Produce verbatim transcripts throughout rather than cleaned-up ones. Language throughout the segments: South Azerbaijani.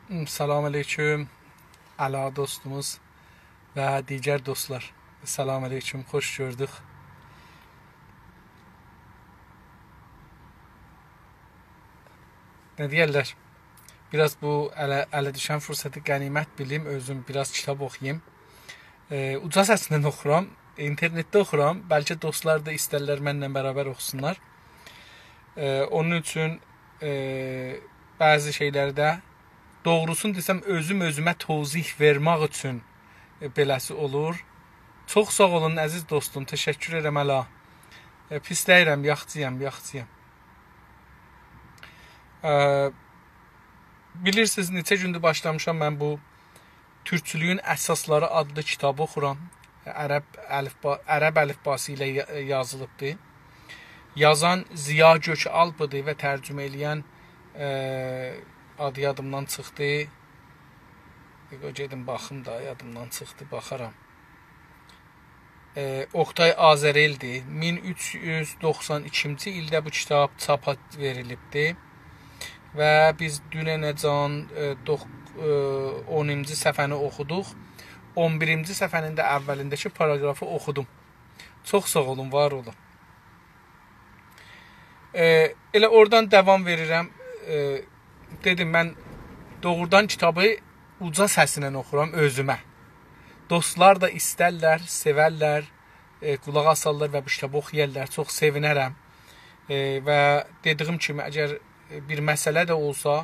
سلام علیکم، علا دوستوموز و دیگر دوستلار. سلام علیکم، خوش گؤردوک. نه دئیرلر؟ بیر آز بو اله، اله دوشن فرصتی غنیمت بیلیم، اؤزوم بیر آز کیتاب اوخویوم. ائ، اوجا سسله اوخورام، اینترنتده اوخورام. بلکه دوستلار دا ایسترلر منله برابر اوخوسونلار. ائ، اونون اوچون، ائ، بعضی شئیلری ده دوغروسونو دئسم، اؤزوم اؤزومه توضیح وئرمک اوچون، ائ، بئله‌سی اولور. چوخ ساغ اولون، عزیز دوستوم، تشکر ائدیرم هله. ائ، پیس دئییرم، یاخچی‌یام، یاخچی‌یام. ائ، بیلیرسینیز، نئچه گوندور باشلامیشام من بو تورکچولویون اساسلاری آدلی کیتابی اوخورام. عرب الفبا، عرب الفباسی ایله یا، یازیلیبدی. یازان ضیا گؤک‌آلپ‌دی و ترجمه ائله‌ین، ائ، آدی یادیمدان چیخدی. قوی گئدیم باخیم دا، یادیمدان چیخدی، باخارام. ائ، اوکتای آذرئل‌دی. مین اوچ یوز دوخسان ایکینجی ایلده بو کیتاب چاپا وئریلیبدی. و بیز دوننه‌جن، ائ، دوخ، ائ، اونونجو صفحه‌نی اوخودوق. اون بیرینجی صفحه‌نین ده اولینده‌کی پاراگرافی اوخودوم. چوخ ساغ اولون، وار اولون. ائ، ائله اورادان داوام وئریرم. ائ، دئدیم، من دوغرودان کیتابی اوجا سسله اوخورام اؤزومه. دوستلار دا ایسترلر، سئورلر، ائ، قولاق آسارلار و بو کیتابی اوخویارلار. چوخ سئوینرم. ائ، و دئدیگیم کیمی، اگر، ائ، بیر مسئله ده اولسا،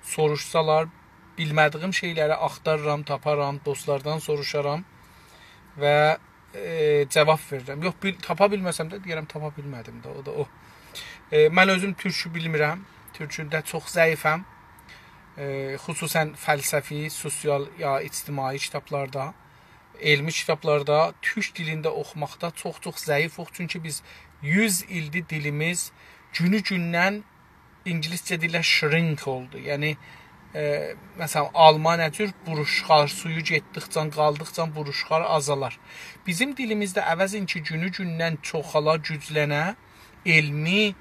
سوروشسالار، بیلمه‌دیگیم شئیلری آختارارام، تاپارام، دوستلاردان سوروشارام و، ائ، جاواب وئریرم. یوخ، بیل، تاپا بیلمه‌سم ده دئیه‌رم، تاپا بیلمه‌دیم ده، او دا او. ائ، من اؤزوم تورکو بیلمیرم، تورکوده چوخ ضعیفم. ائ، خصوصاً فلسفی، سوسیال یا اجتماعی کیتابلاردا، علمی کیتابلاردا، تورک دیلینده اوخوماقدا چوخ-چوخ ضعیفوق. چونکی بیز یوز ایلدیر دیلیمیز گونو-گوندن، اینگیلیسجه دئییرلر، shrink اولدو. یعنی، ائ، مثلاً، آلما نه جور بوروشخار، سویو گئتدیکجه، قالدیقجا بوروشخار آزالار. بیزیم دیلیمیز ده عوضین کی گونو-گوندن چوخالا، گوجلنه، علمی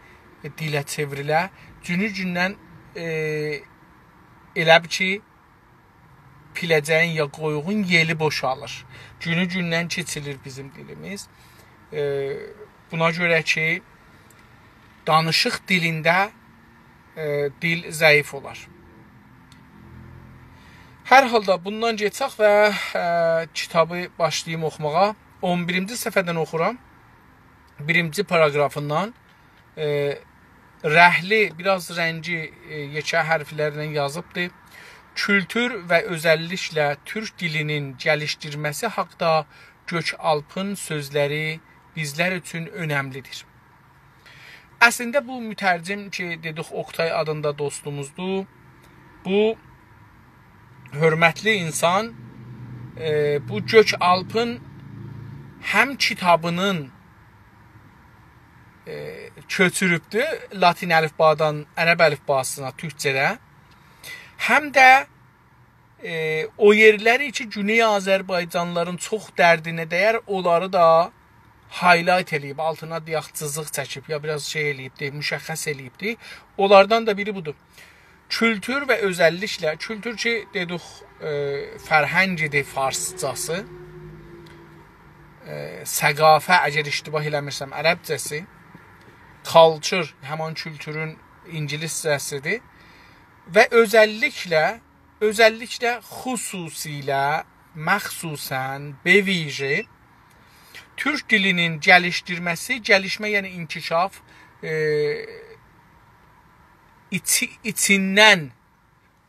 دیله چئوریله، گونو-گوندن، ائ، ائله بیل کی، پیله‌جه‌یین یا قویوغون یئلی بوشالیر. گونو-گوندن کیچیلیر بیزیم دیلیمیز. ائ، بونا گؤره کی، دانیشیق دیلینده، ائ، دیل ضعیف اولار. هر حالدا بوندان کئچک و، ائ، کیتابی باشلاییم اوخوماغا. اون بیرینجی صفحه‌دن اوخورام. بیرینجی پاراگرافیندان. ائ، رهلی، بیر آز رنگی، ائ، یئکه حرفلرله یازیبدی. کولتور و اؤزللیکله تورک دیلینین گلیشدیرمه‌سی حاقدا گؤک‌آلپین سؤزلری بیزلر اوچون اؤنملی‌دیر. اصلینده بو مترجم کی، دئدیک، اوکتای آدیندا دوستوموزدور. بو حؤرمتلی اینسان، ائ، بو گؤک‌آلپین هم کیتابینین، ائ، کؤچوروبدو لاتین الفبادان عرب الفباسینا، تورکجه‌ده. هم ده، ائ، او یئرلری کی، گونئی آذربایجانلیلارین چوخ دردینه دیر، اونلاری دا highlight ائله‌ییب، آلتینا دئیک جیزیق چکیب، یا بیر آز شئی ائله‌ییبدی، مشخص ائله‌ییبدی. اونلاردان دا بیری بودور. کولتور و اؤزللیکله، کولتور کی، دئدیک، ائ، فرهنگ ایدی فارسجاسی. ائ، ثقافه، اگر اشتباه ائله‌میرسم، عربجه‌سی. Culture، همان کولتورون اینگیلیسجه‌سیدیر. و اؤزللیکله، اؤزللیکله، خصوصیله، مخصوصاً، به ویژه، تورک دیلینین گلیشدیرمه‌سی، گلیشمه، یعنی انکشاف، ائ، ایچی، ایچیندن،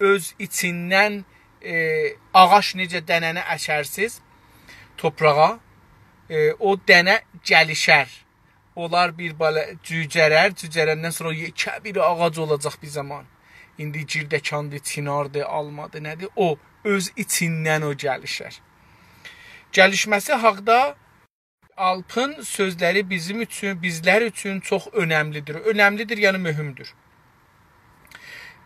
اؤز ایچیندن، ائ، آغاج نئجه دنه‌نی اکرسیز توپراغا، ائ، او دنه گلیشر. اولار بیر بالا جوجرر، جوجرندن سونرا او یئکه بیر آغاج اولاجاق بیر زامان. ایندی گیردکاندیر، چیناردیر، آلمادیر، نه‌دیر؟ او اؤز ایچیندن او گلیشر. گلیشمه‌سی حاقدا آلپین سؤزلری بیزیم اوچون، بیزلر اوچون چوخ اؤنملی‌دیر. اؤنملی‌دیر، یعنی مهم‌دور.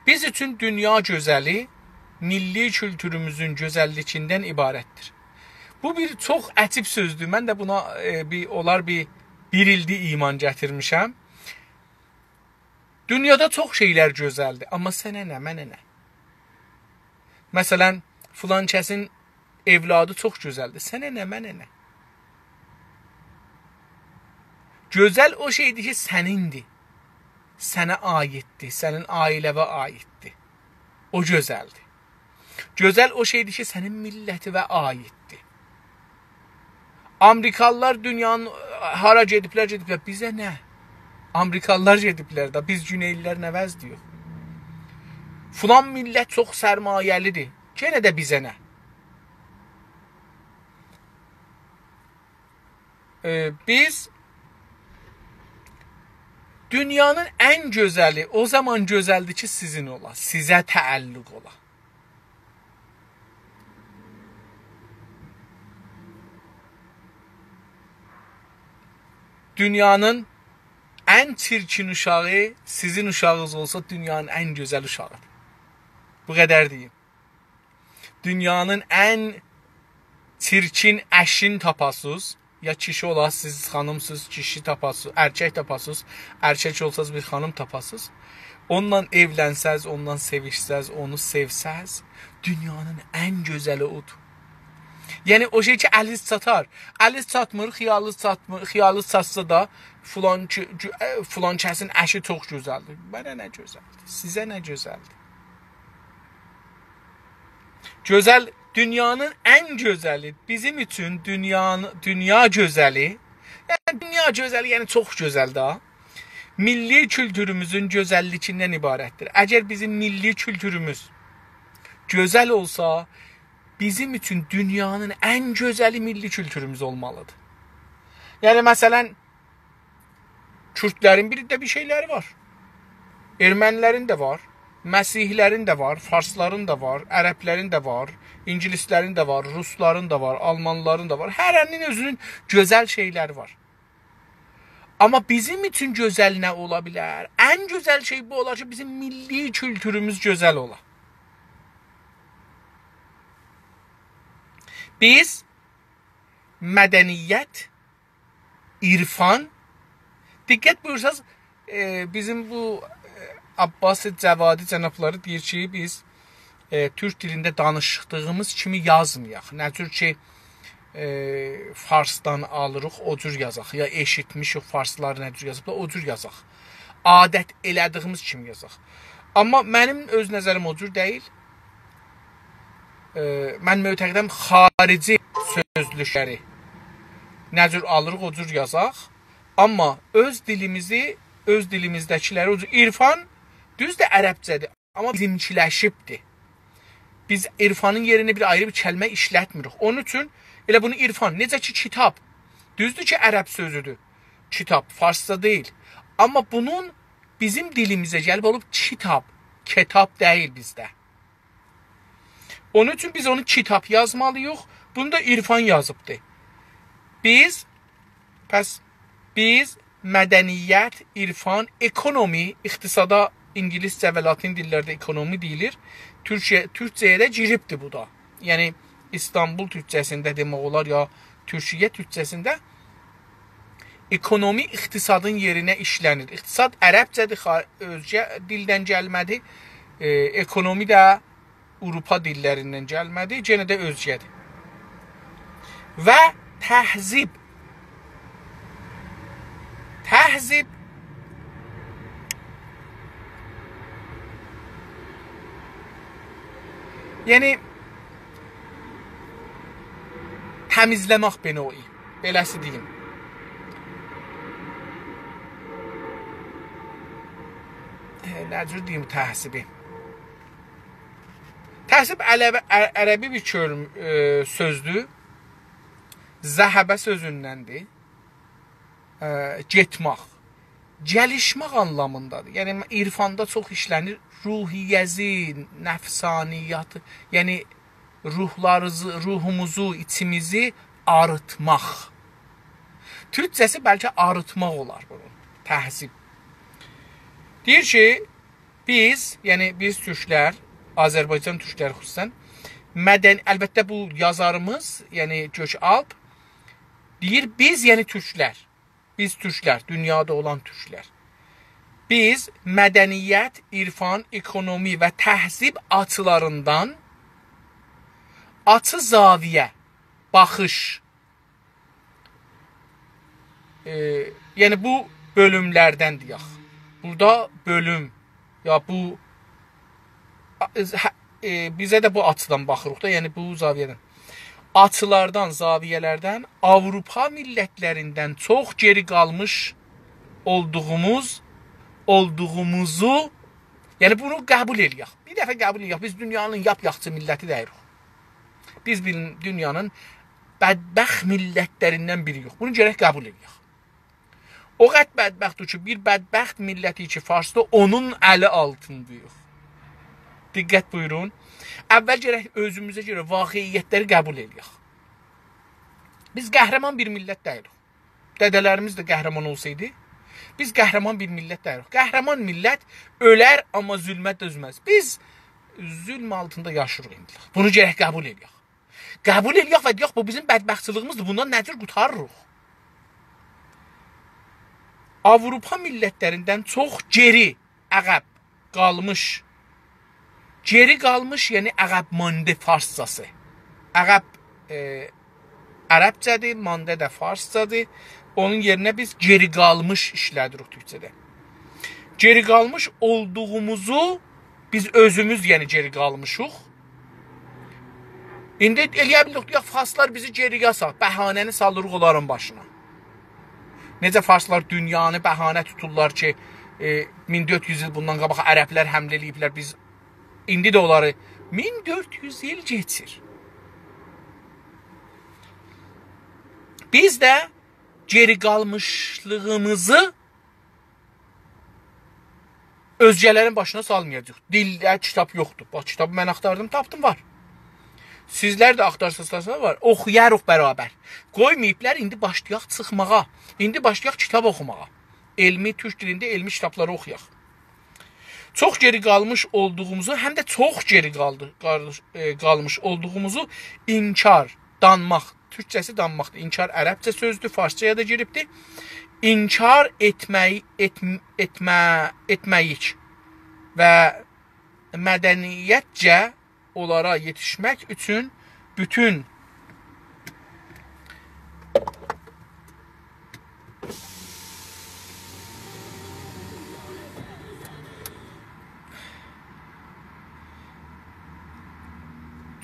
بیز اوچون دونیا گؤزلی میللی کولتوروموزون گؤزللیگیندن عبارت‌دیر. بو بیر چوخ عجیب سؤزدور. من ده بونا، ائ، بیر، اولار بیر، بیر ایلدیر ایمان گتیرمیشم. دونیادا چوخ شئیلر گؤزلدیر، آمما سنه نه، منه نه؟ مثلا، فلان کسین اولادی چوخ گؤزلدیر. سنه نه، منه نه؟ گؤزل او شئیدیر کی، سنیندیر. سنه عایددیر، سنین عائله‌وه عایددیر. او گؤزلدیر. گؤزل او شئیدیر کی، سنین میللتیوه عایددیر. آمریکالیلار دونیانین هارا گئدیبلر، گئدیبلر. بیزه نه؟ آمریکالیلار گئدیبلر ده، بیز گونئیلیلر نه وضعده‌ییک؟ فلان میللت چوخ سرمایه‌لیدیر. یئنه ده بیزه نه؟ ائ، بیز دونیانین ان گؤزلی او زامان گؤزلدیر کی، سیزین اولا، سیزه تعلق اولا. دونیانین ان چیرکین اوشاغی سیزین اوشاغینیز اولسا، دونیانین ان گؤزل اوشاغیدیر. بو قدر دئییم. دونیانین ان چیرکین اشین تاپاسینیز، یا کیشی اولا، سیز خانیمسینیز، کیشی تاپاسینیز، ارکک تاپاسینیز، ارکک اولساز بیر خانیم تاپاسینیز. اونونلا ائولنسز، اونونلا سئویشسز، اونو سئوسز، دونیانین ان گؤزلی اودور. یعنی او شئی کی، الیز چاتار. الیز چاتمیر، خیالیز چاتمیر، خیالیز چاتسا دا فلان کی، گؤ-، ائ، فلان کسین اشی چوخ گؤزلدیر. منه نه گؤزلدیر؟ سیزه نه گؤزلدیر؟ گؤزل، دونیانین ان گؤزلی، بیزیم اوچون دونیانین، دونیا گؤزلی، یعنی دونیا گؤزلی، یعنی چوخ گؤزل ده. میللی کولتوروموزون گؤزللیگیندن عبارتدیر. اگر بیزیم میللی کولتوروموز گؤزل اولسا، بیزیم اوچون دونیانین ان گؤزلی میللی کولتوروموز اولمالیدیر. یعنی، مثلا، کوردلرین بیر ده بیر شئیلری وار. ارمنیلرین ده وار، مسیحیلرین ده وار، فارسلارین دا وار، عربلرین ده وار، اینگیلیسلرین ده وار، روسلارین دا وار، آلمانلارین دا وار. هره‌نین اؤزونون گؤزل شئیلری وار. آمما بیزیم اوچون گؤزل نه اولا بیلر؟ ان گؤزل شئی بو اولار کی، بیزیم میللی کولتوروموز گؤزل اولا. بیز مدنیت، عرفان، دقت بویورساز، ائ، بیزیم بو، ائ، عباس جوادی جنابلاری دئییر کی، بیز، ائ، تورک دیلینده دانیشدیغیمیز کیمی یازمایاق. نه جور کی، ائ، فارسدان آلیریق، او جور یازاق. یا ائشیتمیشیک فارسلار نه جور یازیبلار، او جور یازاق. عادت ائله‌دیگیمیز کیمی یازاق. آمما منیم اؤز نظریم او جور دئییل. ائ، من معتقدم خاریجی سؤزلوکلری نه جور آلیریق، او جور یازاق. آمما اؤز دیلیمیزی، اؤز دیلیمیزده‌کیلری، او جور عرفان، دوزدور، عربجه‌دیر، آمما بیزیمکیلشیبدیر. بیز عرفانین یئرینه بیر آیری بیر کلمه ایشلتمیریک. اونون اوچون ائله بونو عرفان، نئجه کی کیتاب. دوزدور کی، عرب سؤزودور. کیتاب، فارسجا دئییل. آمما بونون بیزیم دیلیمیزه گلیب اولوب کیتاب. کیتاب دئییل بیزده. اونون اوچون بیز اونو کیتاب یازمالیییق. بونو دا عرفان یازیبدی. بیز، پس بیز مدنیت، عرفان، اکونومی، اقتصادا اینگیلیسجه و لاتین دیللرده اکونومی دئییلیر. تورکیه، تورکجه‌یه ده گیریبدی بو دا. یعنی، ایستانبول تورکجه‌سینده دئمک اولار، یا تورکیه تورکجه‌سینده اکونومی اقتصادین یئرینه ایشله‌نیر. اقتصاد عربجه‌دیر، خا-، اؤزگه دیلدن گلمه‌دی. ائ، اکونومی ده آوروپا دیللریندن گلمه‌دی، یئنه ده اؤزگه‌دیر. و تهذیب. تهذیب، یعنی، تمیزله‌مک به نوعی. بئله‌سی دئییم. ائ، نه جور دئییم تهذیبی؟ تهذیب علوی-، ع-، عربی بیر کؤلم-، ائ، سؤزدور. ذهب سؤزوندندیر. ائ، گئتمک. گلیشمک آنلامیندادیر. یعنی، عرفاندا چوخ ایشله‌نیر. روحیه‌زی، نفسانیتی، یعنی روحلاریزی، روحوموزو، ایچیمیزی آریتماق. تورکجه‌سی بلکه آریتماق اولار بونون. تهذیب. دئییر کی، بیز، یعنی بیز تورکلر، آذربایجان تورکلری خصوصاً، مدن-، البته بو یازاریمیز، یعنی گؤک‌آلپ، دئییر، بیز، یعنی تورکلر، بیز تورکلر، دونیادا اولان تورکلر، بیز مدنیت، عرفان، اکونومی و تهذیب آچیلاریندان آچی زاویه، باخیش. ائ، یعنی بو بؤلوملردن دئیک. بورادا بؤلوم، یا بو، آ، هه، ائ، بیزه ده بو آچیدان باخیریق دا، یعنی بو زاویه‌دن. آچیلاردان، زاویه‌لردن آوروپا میللتلریندن چوخ گئری قالمیش اولدوغوموز، اولدوغوموزو، یعنی بونو قبول ائله‌یک. بیر دفعه قبول ائله‌یک. بیز دونیانین لاپ یاخشی میللتی دئییلیک. بیز بیر دونیانین بدبخت میللتلریندن بیری‌ییک. بونو گرک قبول ائله‌یک. او قدر بدبختیک کی، بیر بدبخت میللتی کی، فارسدیر، اونون الی آلتینداییق. دقت بویورون. اول گرک اؤزوموزه گؤره واقعیتلری قبول ائله‌یک. بیز قهرمان بیر میللت دئییلیک. دده‌لریمیز ده قهرمان اولسایدی، بیز قهرمان بیر میللت دئییلیک. قهرمان میللت اؤلر، آمما ظلمه دؤزمز. بیز ظلم آلتیندا یاشاییریق ایندی. بونو گرک قبول ائله‌یک. قبول ائله‌یک و دئیک، بو بیزیم بدبختچیلیگیمیزدیر. بوندان نه جور قوتاریریق؟ آوروپا میللتلریندن چوخ گئری، عقب قالمیش. گئری قالمیش، یعنی عقب مانده فارسجاسی. عقب، ائ، عربجه‌دیر، مانده ده فارسجادیر. اونون یئرینه بیز گئری قالمیش ایشله‌دیریک تورکجه‌ده. گئری قالمیش اولدوغوموزو بیز اؤزوموز، یعنی گئری قالمیشیق. ایندی ائله‌یه بیلیریک، دئیک، فارسلار بیزی گئری‌یه سال، بهانه‌نی سالیریق اونلارین باشینا. نئجه فارسلار دونیانی بهانه توتورلار کی، ائ، مین دؤرد یوز ایل بوندان قاباق عربلر حمله ائله‌ییبلر، بیز ایندی ده اونلاری، مین دؤرد یوز ایل کئچیر. بیز ده گئری قالمیشلیغیمیزی اؤزگه‌لرین باشینا سالمایاجاغیق. دیلده کیتاب یوخدور. باخ، کیتابی من آختاردیم، تاپدیم، وار. سیزلر ده آختارسانیز، وار. اوخویاریق برابر. قویماییبلار، ایندی باشلایاق چیخماغا. ایندی باشلایاق کیتاب اوخوماغا. علمی، تورک دیلینده علمی کیتابلاری اوخویاق. چوخ گئری قالمیش اولدوغوموزو، هم ده چوخ گئری قالدی، قالدی، ائ، قالمیش اولدوغوموزو انکار، دانماق. تورکجه‌سی دانماقدیر. انکار عربجه سؤزدور، فارسجایا دا گیریبدیر. انکار ائتمه‌یی، ائتم-، ائتمه-، ائتمه‌ییک و مدنیتجه اونلارا یئتیشمک اوچون بوتون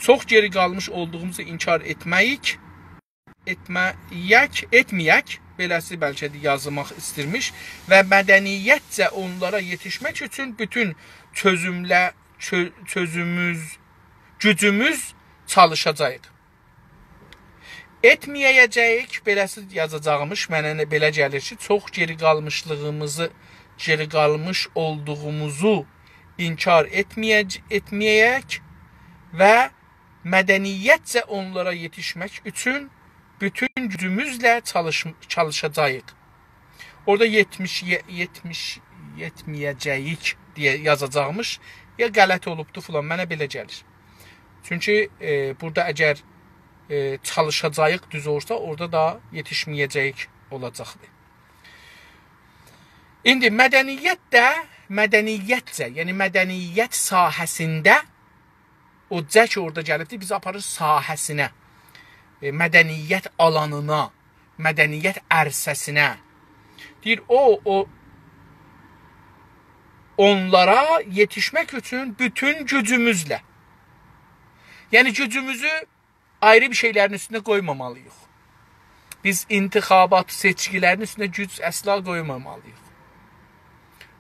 چوخ گئری قالمیش اولدوغوموزو انکار ائتمه‌ییک، ائتمه‌یک، ائتمه‌یک، بئله‌سی بلکه ده یازماق ایستیرمیش و مدنیتجه اونلارا یئتیشمک اوچون بوتون چؤزومله، چؤ-، چؤزوموز، گوجوموز چالیشاجاغیق. ائتمه‌یه‌جه‌ییک، بئله‌سی یازاجاغیمیش، منه نه، بئله گلیر کی، چوخ گئری قالمیشلیغیمیزی، گئری قالمیش اولدوغوموزو انکار ائتمه‌یه‌ج-، ائتمه‌یک و مدنیتجه اونلارا یئتیشمک اوچون بوتون گوجوموزله چالیش-، چالیشاجاغیق. اورادا یئتمیش، یئ-، یئتمیش، یئتمه‌یه‌جه‌ییک دئیه یازاجاقمیش. یا غلط اولوبدو فلان، منه بئله گلیر. چونکی، ائ، بورادا اگر، ائ، چالیشاجاغیق دوز اولسا، اورادا دا یئتیشمه‌یه‌جه‌ییک اولاجاقدی. ایندی مدنیت ده، مدنیتجه، یعنی مدنیت ساحه‌سینده او جه کی اورادا گلیبدیر، بیزی آپاریر ساحه‌سینه، ائ، مدنیت آلانینا، مدنیت عرصه‌سینه. دئییر، او، او، اونلارا یئتیشمک اوچون بوتون گوجوموزله. یعنی گوجوموزو آیری بیر شئیلرین اوستونه قویمامالی‌ییق. بیز انتخابات، سئچکی‌لرین اوستونه گوج اصلا قویمامالی‌ییق.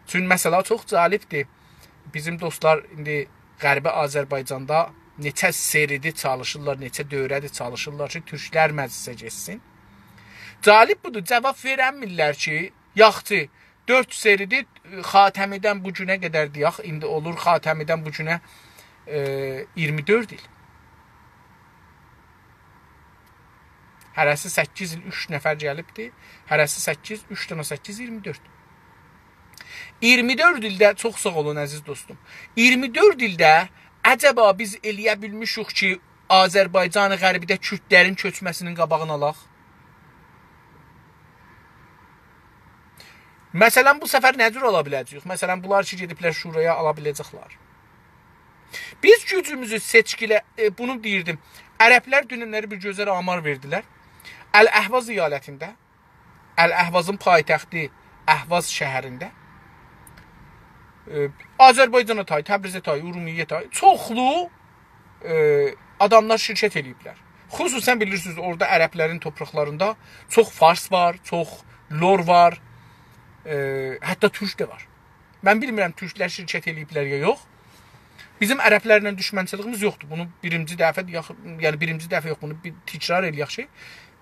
چون مسئله چوخ جالبدیر. بیزیم دوستلار ایندی غربی آذربایجاندا نئچه سری‌دیر چالیشیرلار، نئچه دؤوره‌دیر چالیشیرلار کی، تورکلر مجلسه گئتسین. جالب بودور، جواب وئرنمیرلر کی، یاخشی، دؤرد سری‌دیر، خاتمی‌دن بو گونه قدر دئیک، ایندی اولور خاتمی‌دن بو گونه، ائ، اییرمی دؤرد ایل. هره‌سی سککیز ایل اوچ نفر گلیبدی. هره‌سی سککیز، اوچ دنه سککیز، اییرمی دؤرد. اییرمی دؤرد ایلده، چوخ ساغ اولون، عزیز دوستوم. اییرمی دؤرد ایلده عجبا بیز ائله‌یه بیلمیشیک کی، آذربایجان غربی‌ده کوردلرین کؤچمه‌سینین قاباغینی آلاق؟ مثلا، بو سفر نه جور آلا بیله‌جه‌ییک؟ مثلا، بونلار کی، گئدیبلر شورایا، آلا بیله‌جکلر؟ بیز گوجوموزو سئچکی‌له، ائ، بونو دئییردیم. عربلر دوننلری بیر گؤزل آمار وئردیلر. الاحواز ایالتینده، الاحوازین پایتختی اهواز شهرینده، ائ، آذربایجانا تای، تبریزه تای، اورمیه‌یه تای چوخلو، ائ، آداملار شرکت ائله‌ییبلر. خصوصاً بیلیرسینیز، اورادا عربلرین تورپاقلاریندا چوخ فارس وار، چوخ لور وار، ائ، حتی تورک ده وار. من بیلمیرم تورکلر شرکت ائله‌ییبلر یا یوخ. بیزیم عربلرله دوشمنچیلیگیمیز یوخدور. بونو بیرینجی دفعه، یاخ-، یعنی بیرینجی دفعه یوخ، بونو بیر تکرار ائله‌یک کی،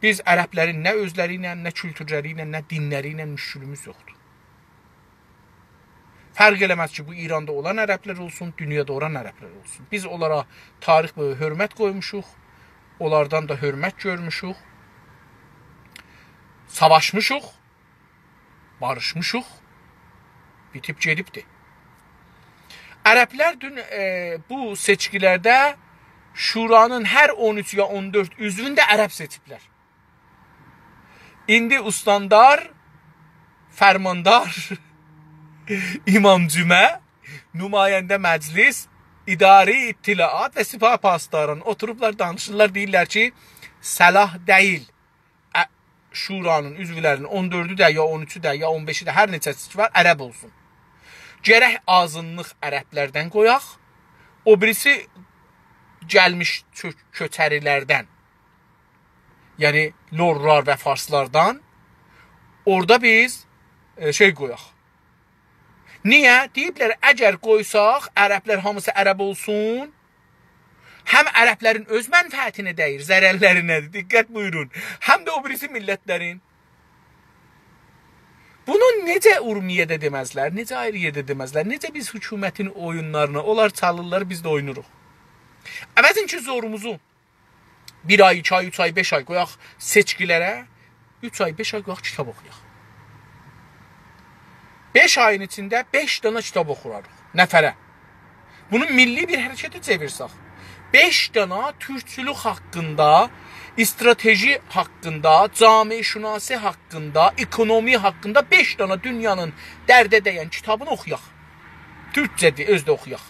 بیز عربلرین نه اؤزلری ایله، نه کولتورلری ایله، نه دینلری ایله مشکلیمیز یوخدور. فرق ائله‌مز کی، بو ایراندا اولان عربلر اولسون، دونیادا اولان عربلر اولسون. بیز اونلارا تاریخ بویو حؤرمت قویموشوق، اونلاردان دا حؤرمت گؤرموشوک، ساواشمیشیق، باریشمیشیق، بیتیب گئدیبدی. عربلر دون، ائ، بو سئچکیلرده شورانین هر اون اوچ یا اون دؤرد عضوونو ده عرب سئچیبلر. ایندی استاندار، فرماندار، امام جمعه، نماینده مجلس، اداره اطلاعات و سپاه پاسداران اوتوروبلار، دانیشیرلار، دئییرلر کی، صلاح دئییل، ا، شورانین عضولرینین اون دؤردو ده، یا اون اوچو ده، یا اون بئشی ده، هر نئچه‌سی کی وار، عرب اولسون. گرک آزینلیق عربلردن قویاق، او بیریسی گلمیش کؤ-، کؤچریلردن، یعنی لورلار و فارسلاردان، اورادا بیز، ائ، شئی قویاق. نییه؟ دئییبلر، اگر قویساق، عربلر هامیسی عرب اولسون، هم عربلرین اؤز منفعتینه دَییر، ضررلرینه‌دیر، دقت بویورون، هم ده او بیریسی میللتلرین. بونو نئجه اورمیه‌ده دئمزلر، نئجه آیری یئرده دئمزلر، نئجه بیز حکومتین اویونلارینا، اونلار چالیرلار، بیز ده اوینوروق. عوضین کی، زوروموزو بیر آی، ایکی آی، اوچ آی، بئش آی قویاق سئچکیلره، اوچ آی، بئش آی قویاق کیتاب اوخویاق. بئش آیین ایچینده بئش دانا کیتاب اوخوراریق نفره. بونو میللی بیر حرکته چئویرسک، بئش دانا تورکچولوک حاقیندا، استراتژی حاقیندا، جامعه‌شناسی حاقیندا، اکونومی حاقیندا بئش دانا دونیانین درده دَین کیتابینی اوخویاق. تورکجه‌دیر، اؤزو ده اوخویاق.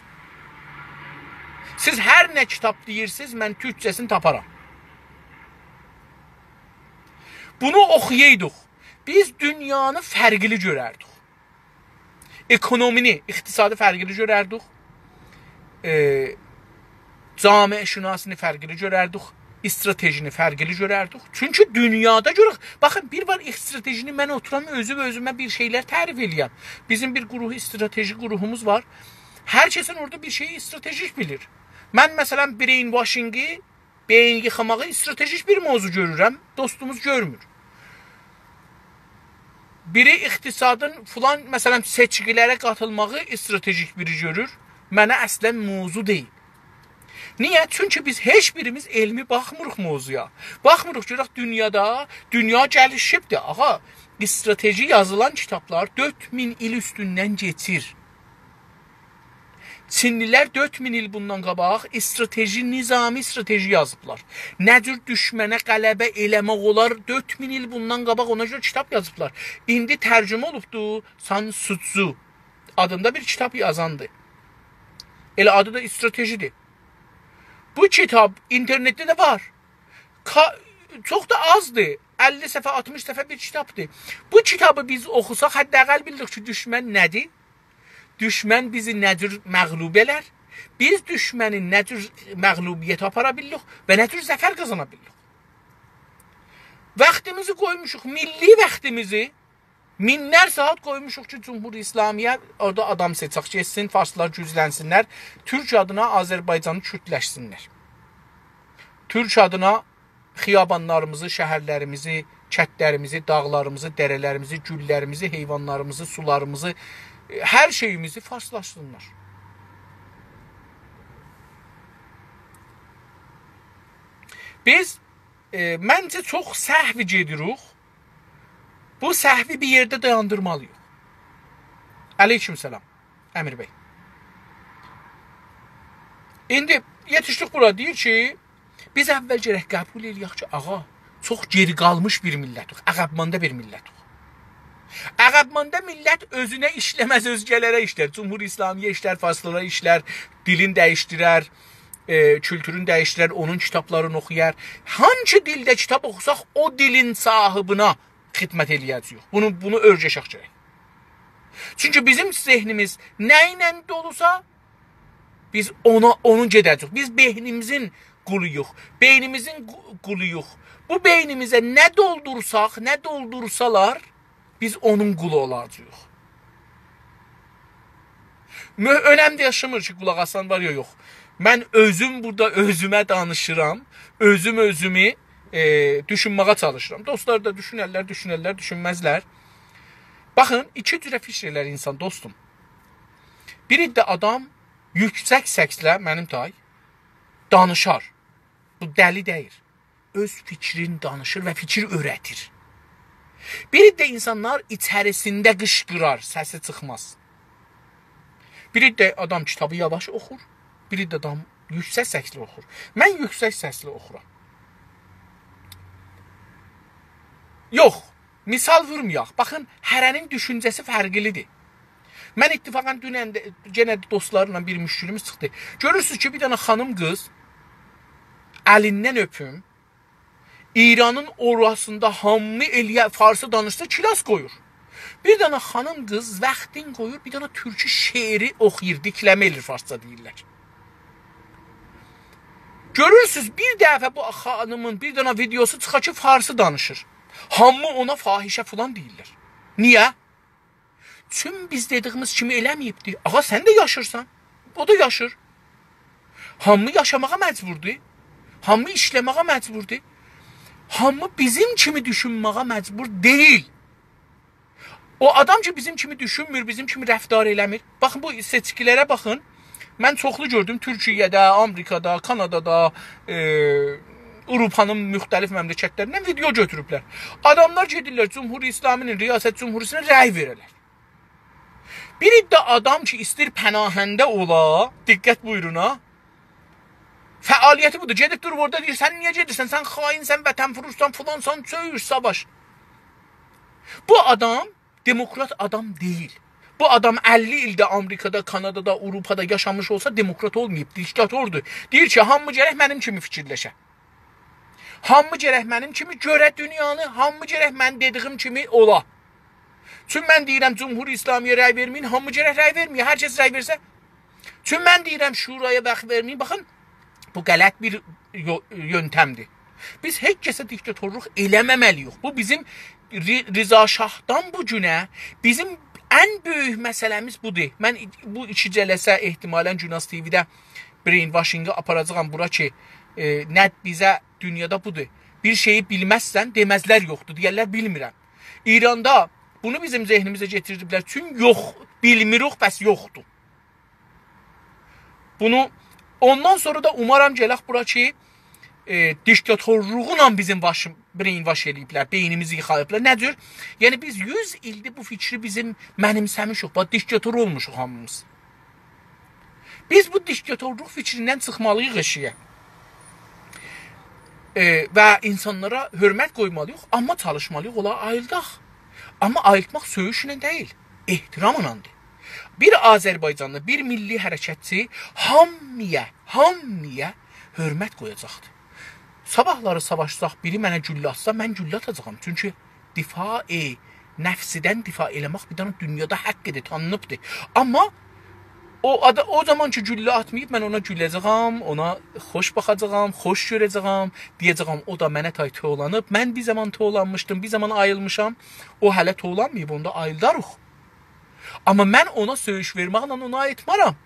سیز هر نه کیتاب دئییرسینیز، من تورکجه‌سینی تاپارام. بونو اوخویایدیق، بیز دونیانی فرقلی گؤرردیک. اکونومینی، اقتصادی فرقلی گؤرردیک. ائ، جامعه‌شناسینی فرقلی گؤرردیک، استراتژینی فرقلی گؤرردیک. چونکی دونیادا گؤرک، باخین، بیر وار استراتژینی من اوتورام اؤزوم اؤزومه بیر شئیلر تعریف ائله‌یم. بیزیم بیر گروه، استراتژی گروهوموز وار. هر کسین اورادا بیر شئیی استراتژیک بیلیر. من، مثلا، brainwashing-ی، بئیین ییخاماغی استراتژیک بیر موضوع گؤرورم، دوستوموز گؤرمور. بیری اقتصادین فلان، مثلا، سئچکیلره قاتیلماغی استراتژیک بیری گؤرور، منه اصلا موضوع دئییل. نییه؟ چونکی بیز هئچ بیریمیز علمی باخمیریق موضوعا. باخمیریق، گؤرک دونیادا، دونیا گلیشیبدیر. آغا، استراتژی یازیلان کیتابلار دؤرد مین ایل اوستوندن کئچیر. چینلیلر دؤرد مین ایل بوندان قاباق استراتژی، نظامی استراتژی یازیبلار. نه جور دوشمنه غلبه ائله‌مک اولار، دؤرد مین ایل بوندان قاباق اونا گؤره کیتاب یازیبلار. ایندی ترجمه اولوبدو، سان سوتزو آدیندا بیر کیتاب یازاندی. ائله آدی دا استراتژی‌دیر. بو کیتاب اینترنتده ده وار. کا-، چوخ دا آزدیر. اللی صفحه، آلتمیش صفحه بیر کیتابدیر. بو کیتابی بیز اوخوساق، حداقل بیلیریک کی، دوشمن نه‌دیر؟ دوشمن بیزی نه جور مغلوب ائلر؟ بیز دوشمنی نه جور مغلوبیته آپارا بیلیریک و نه جور ظفر قازانا بیلیریک؟ واختیمیزی قویموشوق، میللی واختیمیزی، مینلر ساعات قویموشوق کی، جمهوری اسلامی‌یه، اورادا آدام سئچک، گئتسین، فارسلار گوجلنسینلر، تورک آدینا آذربایجانی کوردلشسینلر. تورک آدینا خیابانلاریمیزی، شهرلریمیزی، کندلریمیزی، داغلاریمیزی، دره‌لریمیزی، گوللریمیزی، حیوانلاریمیزی، سولاریمیزی، ائ، هر شئییمیزی فارسلاشسینلار. بیز، ائ، منجه چوخ سهو گئدیریک. بو سهوی بیر یئرده دایاندیرمالی‌ییق. علیکم سلام، امیر بی. ایندی یئتیشدیک بورا، دئییر کی، بیز اول گرک قبول ائله‌یک کی، آغا، چوخ گئری قالمیش بیر میللتیک، عقب‌مانده بیر میللتیک. عقب‌مانده میللت اؤزونه ایشله‌مز، اؤزگه‌لره ایشلر. جمهوری اسلامی‌یه ایشلر، فارسلارا ایشلر، دیلین دییشدیرر، ائ، کولتورون دییشدیرر، اونون کیتابلارینی اوخویار. هانسی دیلده کیتاب اوخوساق، او دیلین صاحیبینه خدمت ائله‌یه‌جه‌ییک. بونو، بونو اؤرگشک گرک. چونکی بیزیم ذهنیمیز نه ایله دولوسا، بیز اونا، اونون گئده‌جه‌ییک. بیز بئینیمیزین قولویوق. بئینیمیزین قو-، قولویوق. بو بئینیمیزه نه دولدورساق، نه دولدورسالار، بیز اونون قولو اولاجاغیق. مؤ-، اؤنم داشیمیر کی، قولاق آسان وار یا یوخ. من اؤزوم بورادا اؤزومه دانیشیرام. اؤزوم اؤزومو، ائ، دوشونمه‌یه چالیشیرام. دوستلار دا دوشونرلر، دوشونرلر، دوشونمزلر. باخین، ایکی جوره فیکیر ائلر اینسان، دوستوم. بیر عده آدام یوکسک سسله، منیم تای، دانیشار. بو دلی دئییل. اؤز فیکرین دانیشیر و فیکیر اوره‌تیر. بیر عده اینسانلار ایچریسینده قیشقیرار، سسی چیخماز. بیر عده آدام کیتابی یاواش اوخور، بیر عده آدام یوکسک سسلی اوخور. من یوکسک سسلی اوخورام. یوخ، مثال وورمایاق. باخین، هره‌نین دوشونجه‌سی فرقلی‌دیر. من اتفاقاً دونن ده، یئنه ده دوستلارلا بیر مشکلیمیز چیخدی. گؤرورسونوز کی، بیر دنه خانیم قیز، الیندن اؤپوم، ایرانین اوراسیندا هامی ائله‌یه، فارسی دانیشسا، کلاس قویور. بیر دنه خانیم قیز واختین قویور، بیر دنه تورکی شعری اوخویور، دیکلمه ائله‌ییر، فارسجا دئییرلر. گؤرورسونوز، بیر دفعه بو خانیمین بیر دنه ویدئوسو چیخار کی، فارسی دانیشیر. هامی اونا فاحشه فلان دئییرلر. نییه؟ چون بیز دئدیگیمیز کیمی ائله‌مه‌ییبدی. آغا، سن ده یاشیرسان، او دا یاشیر. هامی یاشاماغا مجبوردور. هامی ایشله‌مه‌یه مجبوردور. هامی بیزیم کیمی دوشونمه‌یه مجبور دئییل. او آدام کی، بیزیم کیمی دوشونمور، بیزیم کیمی رفتار ائله‌میر. باخین، بو سئچکی‌لره باخین. من چوخلو گؤردوم تورکیه‌ده، آمریکادا، کانادادا، ائ، آوروپانین مختلف مملکتلریندن ویدئو گؤتوروبلر. آداملار گئدیرلر جمهوری اسلامی‌نین ریاست جمهوری‌سینه رأی وئره‌لر. بیر عده آدام کی، ایسته‌ییر پناهنده اولا، دقت بویورون ها. فعالیتی بودور. گئدیب دوروب اورادا دئییر، «سن نییه گئدیرسن؟ سن خائنسن، وطن‌فروشسان، فلانسان، سؤیوش، ساواش.» بو آدام دموکرات آدام دئییل. بو آدام اللی ایلده آمریکادا، کانادادا، آوروپادا یاشامیش اولسا، دموکرات اولماییب، دیکتاتوردور. دئییر کی، هامی گرک منیم کیمی فیکیرلشه. هامی گرک منیم کیمی گؤره دونیانی، هامی گرک من دئدیگیم کیمی اولا. چون من دئییرم، جمهوری اسلامی‌یه رأی وئرمه‌یین، هامی گرک رأی وئرمه‌یه. هر کس رأی وئرسه، چون من دئییرم، شورایا واخت وئرمه‌یین. باخین، بو غلط بیر یو-، یؤنتمدیر. بیز هئچ کسه دیکتاتورلوق ائله‌مه‌مه‌لی‌ییک. بو بیزیم ری-، رضا شاهدان بو گونه بیزیم ان بؤیوک مسئله‌میز بودور. من ای-، بو ایکی جلسه احتمالاً گوناز تی‌وی‌ده brainwashing-ی آپاراجاغام بورا کی، ائ، نه بیزه دونیادا بودور. بیر شئیی بیلمزسن، دئمزلر یوخدور، دئیرلر بیلمیرم. ایراندا بونو بیزیم ذهنیمیزه گتیردیبلر. چون یوخ، بیلمیروخ، بس یوخدور. بونو اوندان سونرا دا اومارام گلک بورا کی، ائ، دیکتاتورلوغونان بیزیم واشی-، brainwash ائله‌ییبلر، بئینیمیزی ییخاییبلار. نه جور؟ یعنی بیز یوز ایلدیر بو فیکری بیزیم منیمسه‌میشیک. باخ، دیکتاتور اولموشوق هامیمیز. بیز بو دیکتاتورلوق فیکریندن چیخمالی‌ییق ائشیگه. ائ، و اینسانلارا حؤرمت قویمالی‌ییق، آمما چالیشمالی‌ییق، اونلاری آییلداق. آمما آییلتماق سؤیوشله دئییل، احتراملادیر. بیر آذربایجانلی، بیر میللی حرکتچی هامییا، هامییا حؤرمت قویاجاقدیر. صاباحلاری ساواشساق، بیری منه گولله آتسا، من گولله آتاجاغام. چونکی دفاع نفسیدن دفاع ائله‌مک بیر دنه دونیادا حاققیدیر، تانینیبدیر. آمما او آدا-، او زامان کی، گولله آتماییب، من اونا گوله‌جه‌یم، اونا خوش باخاجاغام، خوش گؤره‌جه‌یم، دئیه‌جه‌یم، او دا منه تای توولانیب. من بیر زامان توولانمیشدیم، بیر زامان آییلمیشام، او هله توولانماییب، اوندا آییلداریق. آمما من اونا سؤیوش وئرمکله اونا آییتمارام.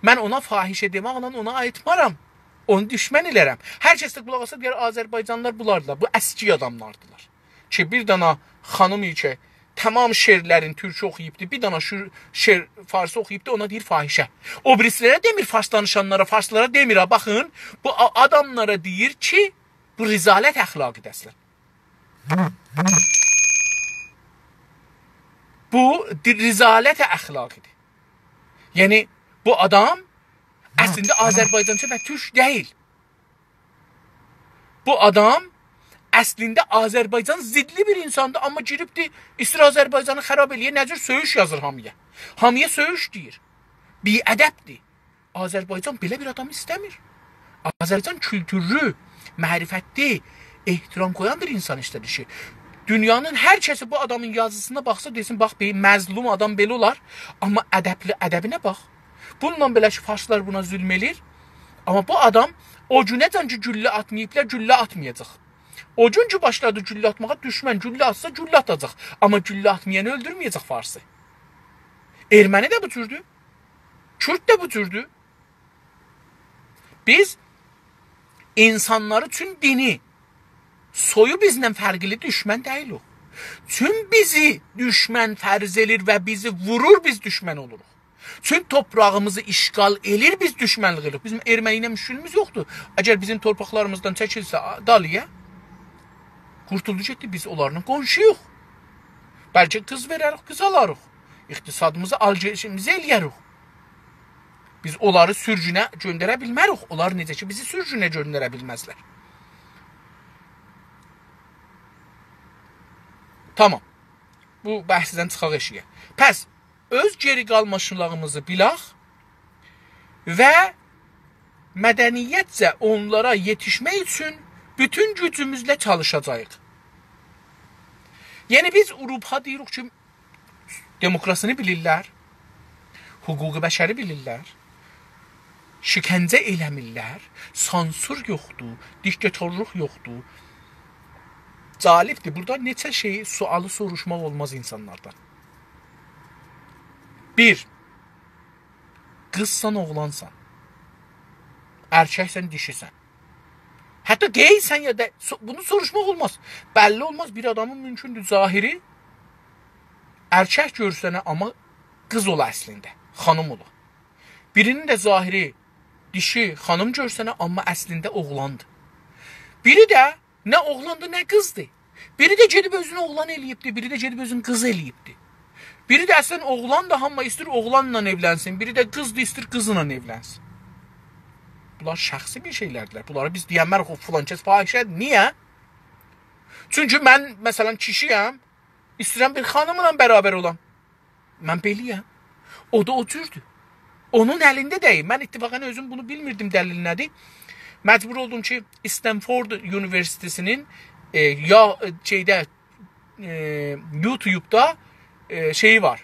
من اونا فاحشه دئمکله اونا آییتمارام. اونو دوشمن ائلرم. هر کس ده قولاق آسا دئیر، آذربایجانلیلار بولاردیلار. بو اسکی آداملاردیلار. کی، بیر دانا خانیم کی، تمام شعرلرین تورکی اوخویوبدو، بیر دانا شو-، شعر فارسی اوخویوبدو، اونا دئییر فاحشه. او بیریسیلره دئمیر، فارس دانیشانلارا، فارسلارا دئمیر ها. باخین، بو آ-، آداملارا دئییر کی، بو رذالت اخلاقی‌دیر اصلاً. بو دی-، رذالت اخلاقی‌دیر. یعنی، بو آدام اصلینده آذربایجانچی و تورک دئییل. بو آدام اصلینده آذربایجان ضدلی بیر اینساندیر، آمما گیریبدی، ایستیر آذربایجانی خراب ائله‌یه، نه جور سؤیوش یازیر هامییا. هامییا سؤیوش دئییر. بی‌ادبدیر. آذربایجان بئله بیر آدام ایسته‌میر. آذربایجان کولتورلو، معرفتلی، احترام قویان بیر اینسان ایسته‌دی کی، دونیانین هر کسی بو آدامین یازیسینا باخسا، دئسین: «باخ، بیر مظلوم آدام بئله اولار، آمما ادبلی، ادبینه باخ.» بونونلا بئله کی، فارسلار بونا ظلم ائله‌ییر، آمما بو آدام او گونه‌جن کی، گولله آتماییبلار، گولله آتمایاجاق. او گون کی، باشلادی گولله آتماغا، دوشمن گولله آتسا، گولله آتاجاق. آمما گولله آتمایانی اؤلدورمه‌یه‌جک فارسی. ارمنی ده بو جوردور. کورد ده بو جوردور. بیز اینسانلاری چون دینی، سویو بیزدن فرقلی دوشمن دئییلیک. چون بیزی دوشمن فرض ائله‌ییر و بیزی وورور، بیز دوشمن اولوروق. چون توپراغیمیزی اشغال ائله‌ییر، بیز دوشمنلیک ائله‌ییریک. بیزیم ارمنی ایله مشکلیمیز یوخدور. اگر بیزیم تورپاقلاریمیزدان چکیلسه دالییا، قورتولدو گئتدی، بیز اونلارلا قونشویوق. بلکه قیز وئرریک، قیز آلاریق. اقتصادیمیزی آل‌وئریشیمیزی ائله‌یه‌ریک. بیز اونلاری سورگونه گؤندره بیلمه‌ریک. اونلار نئجه کی، بیزی سورگونه گؤندره بیلمزلر. تامام. بو بحثدن چیخاق ائشیگه. پس اؤز گئری قالمیشلیغیمیزی بیلک و مدنیتجه اونلارا یئتیشمک اوچون بوتون گوجوموزله چالیشاجاغیق. یعنی بیز آوروپا دئییریک کی، دموکراسینی بیلیرلر، حقوق بشری بیلیرلر، شکنجه ائله‌میرلر، سانسور یوخدور، دیکتاتورلوق یوخدور. جالبدیر، بورادا نئچه شئیی، سؤالی سوروشماق اولماز اینسانلاردان. بیر، قیزسان، اوغلانسان، ارککسن، دیشیسن. حتی گئیسن یا دا سو-، بونو سوروشماق اولماز. بللی اولماز، بیر آدامین مومکوندور ظاهری ارکک گؤرسنه، آمما قیز اولا اصلینده، خانیم اولا. بیرینین ده ظاهری دیشی خانیم گؤرسنه، آمما اصلینده اوغلاندیر. بیری ده نه اوغلاندیر، نه قیزدیر. بیری ده گئدیب اؤزونو اوغلان ائله‌ییبدی، بیری ده گئدیب اؤزونو قیز ائله‌ییبدی. بیری ده اصلا اوغلاندیر، آمما ایسته‌ییر اوغلانلا ائولنسین، بیری ده قیزدیر، ایسته‌ییر قیزلا ائولنسین. بونلار شخصی بیر شئیلردیلر. بونلاری بیز دئینمه‌ریک، «او فلان کس فاحشه‌دیر.» نییه؟ چونکی من، مثلا، کیشی‌یم، ایسته‌ییرم بیر خانیملا برابر اولام. من بئله‌یم. او دا او جوردور. اونون الینده دئییل. من اتفاقا اؤزوم بونو بیلمیردیم، دلیل نه‌دیر. مجبور اولدوم کی، استنفورد اونیوئرسیته‌سینین، ائ، یا، ائ، شئیده، ائ، یوتیوبدا، ائ، شئیی وار.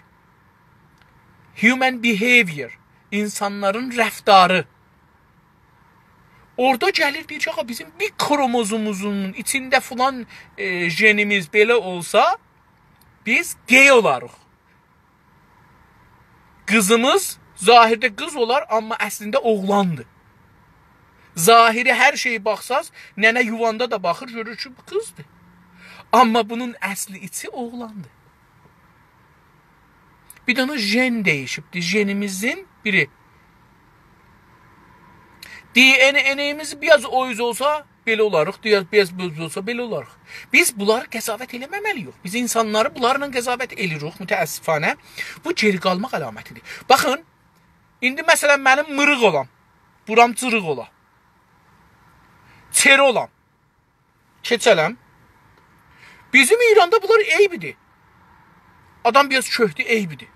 Human behavior، اینسانلارین رفتاری. اورادا گلیر، دئییر کی، «آغا، بیزیم بیر کروموزوموزون ایچینده فلان، ائ، ژنیمیز بئله اولسا، بیز گئی اولاریق.» قیزیمیز ظاهرده قیز اولار، آمما اصلینده اوغلاندیر. ظاهری هر شئیی باخساز، ننه یوواندا دا باخیر، گؤرور کی، بو قیزدیر. آمما بونون اصلی ایچی اوغلاندیر. بیر دنه ژن دییشیبدیر، ژنیمیزین بیری. دی ان ائیمیز بیر آز او اوز اولسا، بئله اولاریق، بیر آز، بیر آز بو اوز اولسا، بئله اولاریق. بیز بونلاری قضاوت ائله‌مه‌مه‌لی‌ییک. بیز اینسانلاری بونلارلا قضاوت ائله‌ییریک، متأسفانه. بو گئری قالماق علامتیدیر. باخین، ایندی مثلا منیم میریق اولام، بورام جیریق اولا، چئری اولام، کئچه‌لم. بیزیم ایراندا بونلار عیبیدیر. آدام بیر آز کؤهدو، عیبیدیر.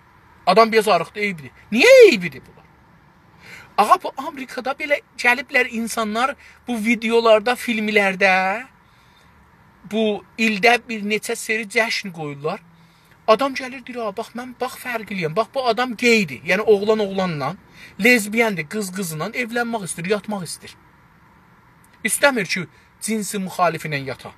آدام بیر آز آریقدی، عیبیدیر. نییه عیبیدیر بونلار؟ آغا، بو آمریکادا بئله گلیبلر اینسانلار بو ویدئولاردا، فیلملرده، بو ایلده بیر نئچه سری جشن قویورلار. آدام گلیر، دئییر: «آ، باخ، من، باخ، فرقلی‌یم. باخ، بو آدام گئیدیر.» یعنی اوغلان اوغلانلا، لزبیندیر، قیز قیزلا ائولنمک ایسته‌ییر، یاتماق ایسته‌ییر. ایسته‌میر کی، جنس مخالفی ایله یاتا.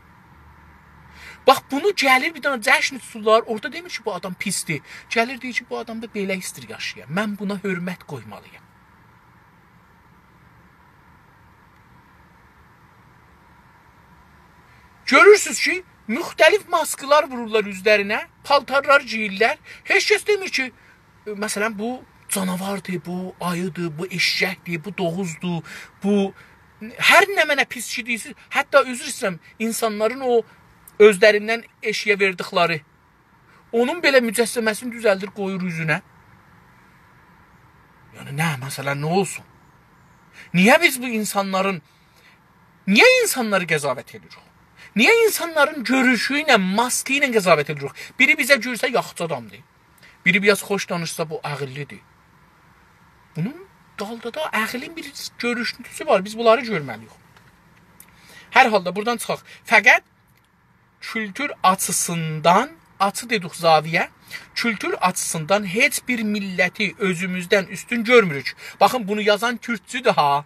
باخ، بونو گلیر بیر دنه جشن توتورلار، اورادا دئمیر کی، بو آدام پیسدیر. گلیر دئییر کی، بو آدام دا بئله ایسته‌ییر یاشایا. من بونا حؤرمت قویمالی‌یام. گؤرورسوز کی، مختلف ماسکلار وورورلار اوزلرینه، پالتارلار گئییرلر. هئچ کس دئمیر کی، مثلا، بو جاناواردیر، بو آییدیر، بو ائششکدیر، بو دوغوزدور، بو هر نمنه پیس شئی دئییرسیز. حتی، عذر ایسته‌ییرم، اینسانلارین او اؤزلریندن ائشیگه وئردیکلری، اونون بئله مجسمه‌سینی دوزلدیر، قویور اوزونه. یعنی، نه، مثلا، نه اولسون؟ نییه بیز بو اینسانلارین، نییه اینسانلاری قضاوت ائدیریک؟ نییه اینسانلارین گؤروشو ایله، ماسکی ایله قضاوت ائدیریک؟ بیری بیزه گؤرسه یاخشی آدامدیر. بیری بیر آز خوش دانیشسا، بو عاغیللی‌دیر. بونون دالدا دا عقلین بیر گؤروشونتوسو وار. بیز بونلاری گؤرمه‌لی‌ییک. هر حالدا بورادان چیخاق. فقط کولتور آچیسیندان، آچی دئدیک زاویه، کولتور آچیسیندان هئچ بیر میللتی اؤزوموزدن اوستون گؤرموروک. باخین، بونو یازان تورکچودور ها.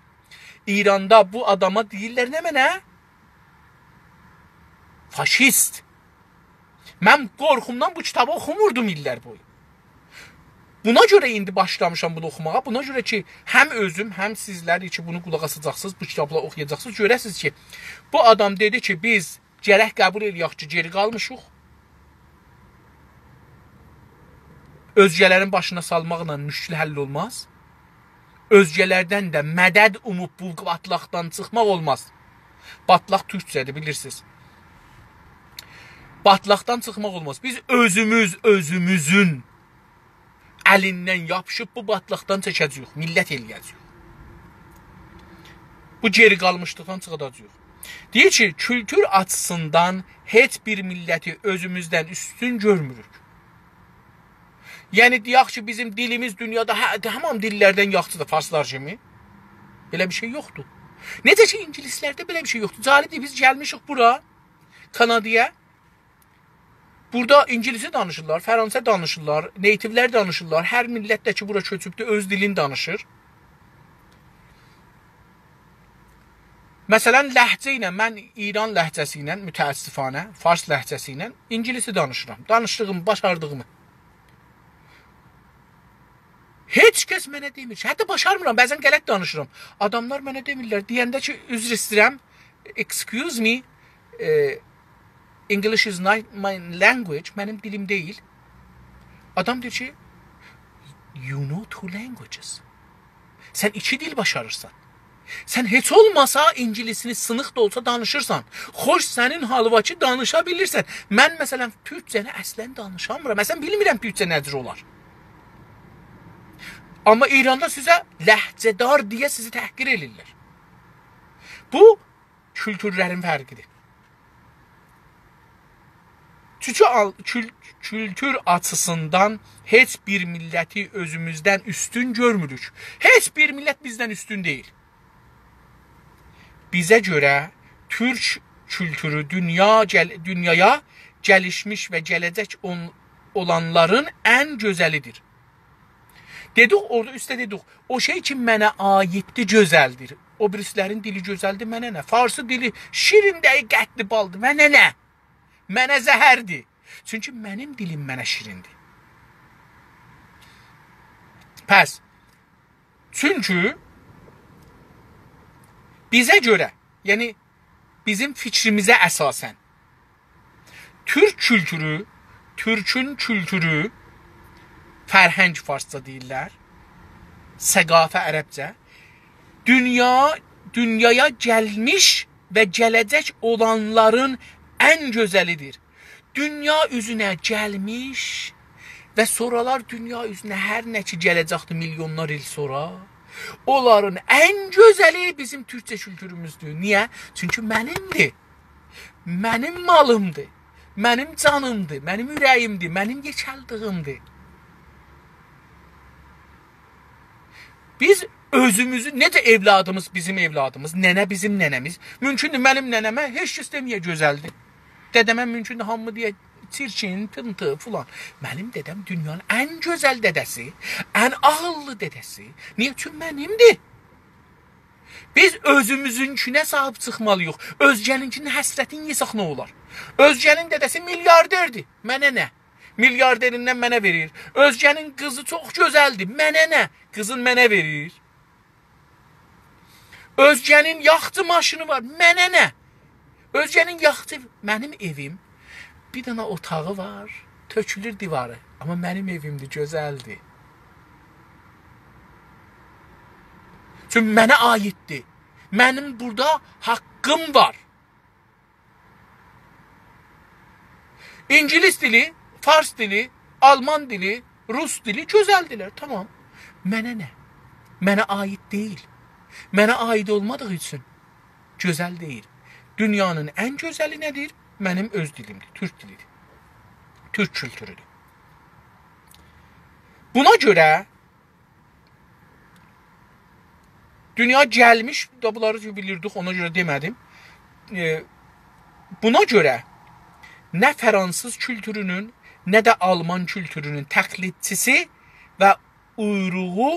ایراندا بو آداما دئییرلر نمنه؟ فاشیست. من قورخومدان بو کیتابی اوخوموردوم ایللر بویو. بونا گؤره ایندی باشلامیشام بونو اوخوماغا. بونا گؤره کی، هم اؤزوم، هم سیزلر کی، بونو قولاق آساجاقسینیز، بو کیتابلاری اوخویاجاقسینیز، گؤره‌سینیز کی، بو آدام دئدی کی، بیز گرک قبول ائله‌یک کی، گئری قالمیشیق. اؤزگه‌لرین باشینا سالماقلا مشکل حل اولماز. اؤزگه‌لردن ده مدد اوموب بو باتلاقدان چیخماق اولماز. باتلاق تورکجه‌دیر، بیلیرسینیز. باتلاقدان چیخماق اولماز. بیز اؤزوموز اؤزوموزون الیندن یاپیشیب بو باتلاقدان چکه‌جه‌ییک، میللت ائله‌یه‌جه‌ییک. بو گئری قالمیشلیقدان چیخاداجاغیق. دئییر کی، کولتور آچیسیندان هئچ بیر میللتی اؤزوموزدن اوستون گؤرموروک. یعنی، دئیک کی، بیزیم دیلیمیز دونیادا هه، تامام دیللردن یاخشیدیر، فارسلار کیمی. بئله بیر شئی یوخدور. نئجه کی، اینگیلیسلرده بئله بیر شئی یوخدور. جالبدیر، بیز گلمیشیک بورا، کانادایا. بورادا اینگیلیسی دانیشیرلار، فرانسه دانیشیرلار، نیتیولر دانیشیرلار. هر میللت ده کی، بورا کؤچوبدور، اؤز دیلینی دانیشیر. مثلا، لهجه ایله، من ایران لهجه‌سی ایله، متأسفانه، فارس لهجه‌سی ایله اینگیلیسی دانیشیرام. دانیشدیغیم، باشاردیغیمی. هئچ کس منه دئمیر کی، حتی باشارمیرام، بعضا غلط دانیشیرام. آداملار منه دئمیرلر، دئینده کی، عذر ایسته‌ییرم، excuse me, eh, English is not my language, منیم دیلیم دئییل. آدام دئییر کی، you know two languages. سن ایکی دیل باشاریرسان. سن هئچ اولماسا اینگیلیسینی سینیق دا اولسا دانیشیرسان. خوش سنین حالیوا کی، دانیشا بیلیرسن. من، مثلا، تورکجه‌نی اصلا دانیشامیرام. اصلا بیلمیرم تورکجه نه جور اولار. آمما ایراندا سیزه لهجه‌دار دئیه سیزی تحقیر ائله‌ییرلر. بو کولتورلرین فرقیدیر. چونکی آل-، کول-، کولتور آچیسیندان هئچ بیر میللتی اؤزوموزدن اوستون گؤرموروک. هئچ بیر میللت بیزدن اوستون دئییل. بیزه گؤره تورک کولتورو دونیا گل-، دونیایا گلیشمیش و گله‌جک اون-، اولانلارین ان گؤزلیدیر. دئدیک، اورادا اوسته دئدیک، او شئی کی، منه عاییددیر، گؤزلدیر. او بیریسی‌لرین دیلی گؤزلدیر، منه نه؟ فارسی دیلی شیرین دئی، قطلی بالدیر، منه نه؟ منه زهردیر. چونکی منیم دیلیم منه شیریندیر. پس، چونکی بیزه گؤره، یعنی بیزیم فیکریمیزه اساسا، تورک کولتورو، تورکون کولتورو، فرهنگ فارسجا دئییرلر، ثقافه عربجه، دونیا، دونیایا گلمیش و گله‌جک اولانلارین ان گؤزلیدیر. دونیا اوزونه گلمیش و سونرالار دونیا اوزونه هر نه کی گله‌جکدیر میلیونلار ایل سونرا، اونلارین ان گؤزلی بیزیم تورکجه کولتوروموزدور. نییه؟ چونکی منیمدیر. منیم مالیمدیر، منیم جانیمدیر، منیم اوره‌ییمدیر، منیم یئکه‌لدیگیمدیر. بیز اؤزوموزو، نئجه اولادیمیز، بیزیم اولادیمیز، ننه بیزیم ننه‌میز. مومکوندور، منیم ننه‌مه هئچ کس دئمه‌یه گؤزلدیر. دده‌مه مومکوندور، هامی دئیه چیرکین، پینتی، فلان. منیم دده‌م دونیانین ان گؤزل دده‌سی، ان عاغیللی دده‌سی. نییه؟ چونکی منیمدیر. بیز اؤزوموزونکونه صاحیب چیخمالی‌ییق. اؤزگه‌نینکینین حسرتینی یئسک نه اولار؟ اؤزگه‌نین دده‌سی میلیاردردیر. منه نه؟ میلیاردریندن منه وئریر. اؤزگه‌نین قیزی چوخ گؤزلدیر. منه نه؟ قیزین منه وئریر. اؤزگه‌نین یاخچی ماشینی وار. منه نه؟ اؤزگه‌نین یاخچی، منیم ائویم، بیر دنه اوتاغی وار، تؤکولور دیواری. آمما منیم ائویمدیر، گؤزلدیر. چونکی منه عاییددیر. منیم بورادا حاققیم وار. اینگیلیس دیلی، فارس دیلی، آلمان دیلی، روس دیلی گؤزلدیرلر، تامام. منه نه؟ منه عایید دئییل. منه عایید اولمادیغی اوچون گؤزل دئییل. دونیانین ان گؤزلی نه‌دیر؟ منیم اؤز دیلیمدیر، تورک دیلیدیر. تورک کولتورودور. بونا گؤره دونیا گلمیش، دا بونلاری بیلیردیک، اونا گؤره دئمه‌دیم. ائ، بونا گؤره نه فرانسیز کولتورونون، نه ده آلمان کولتورونون تقلیدچیسی و اویروغو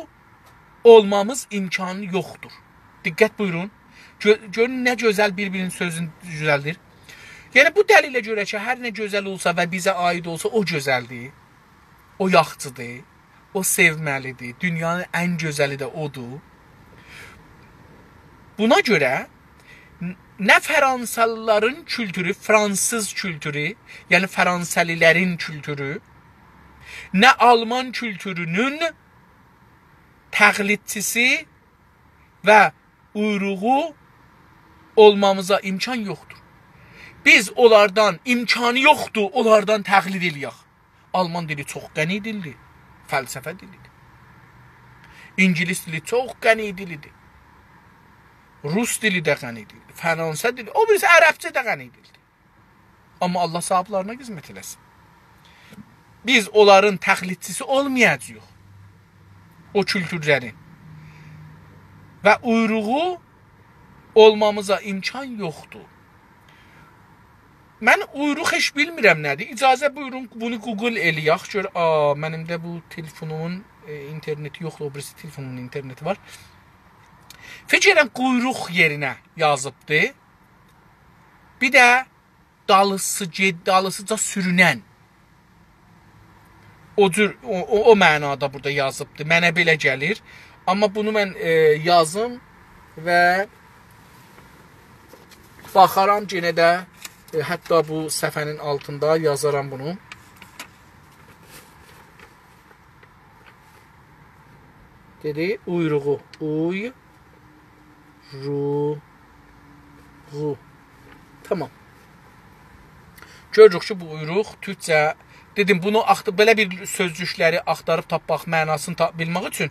اولمامیز امکانی یوخدور. دقت بویورون. گؤ-، گؤرون نه گؤزل بیر-بیرینین سؤزونو دوزلدیر. یعنی بو دلیله گؤره کی، هر نه گؤزل اولسا و بیزه عایید اولسا، او گؤزلدیر. او یاخچیدیر. او سئومه‌لیدیر. دونیانین ان گؤزلی ده اودور. بونا گؤره ن-، نه فرانسالیلارین کولتورو، فرانسیز کولتورو، یعنی فرانسه‌لیلرین کولتورو، نه آلمان کولتورونون تقلیدچیسی و اویروغو اولمامیزا امکان یوخدور. بیز اونلاردان، امکانی یوخدور اونلاردان تقلید ائله‌یک. آلمان دیلی چوخ غنی دیلدیر، فلسفه دیلیدیر. اینگیلیس دیلی چوخ غنی دیلیدیر. روس دیلی ده غنی دیلدیر، فرانسه دیلی، او بیریسی عربجه ده غنی دیلدیر. آمما الله صاحابلارینا قسمت ائله‌سین. بیز اونلارین تقلیدچیسی اولمایاجاغیق. او کولتورلرین. و اویروغو اولمامیزا امکان یوخدور. من اویروغ هئچ بیلمیرم نه‌دیر. اجازه بویورون، بونو گوگل ائله‌یک. گؤر، آ، منیم ده بو تلفونومون، ائ، اینترنتی یوخدور، او بیریسی تلفونومون اینترنتی وار. فیکر ائدیرم قویروق یئرینه یازیبدی. بیر ده دالیسی گئد-، دالیسیجا سورونن. او جور، او، او، او معنادا بورادا یازیبدی. منه بئله گلیر. آمما بونو من، ائ، یازیم و باخارام، یئنه ده، ائ، حتی بو صفحه‌نین آلتیندا یازارام بونو. دئدی، اویروغو. اوی-، رو-، غو. تامام. گؤروروک کی، بو اویروق تورکجه، دئدیم، بونو آخت-، بئله بیر سؤزلوکلری آختاریب تاپماق، معناسینی تا-، بیلمک اوچون.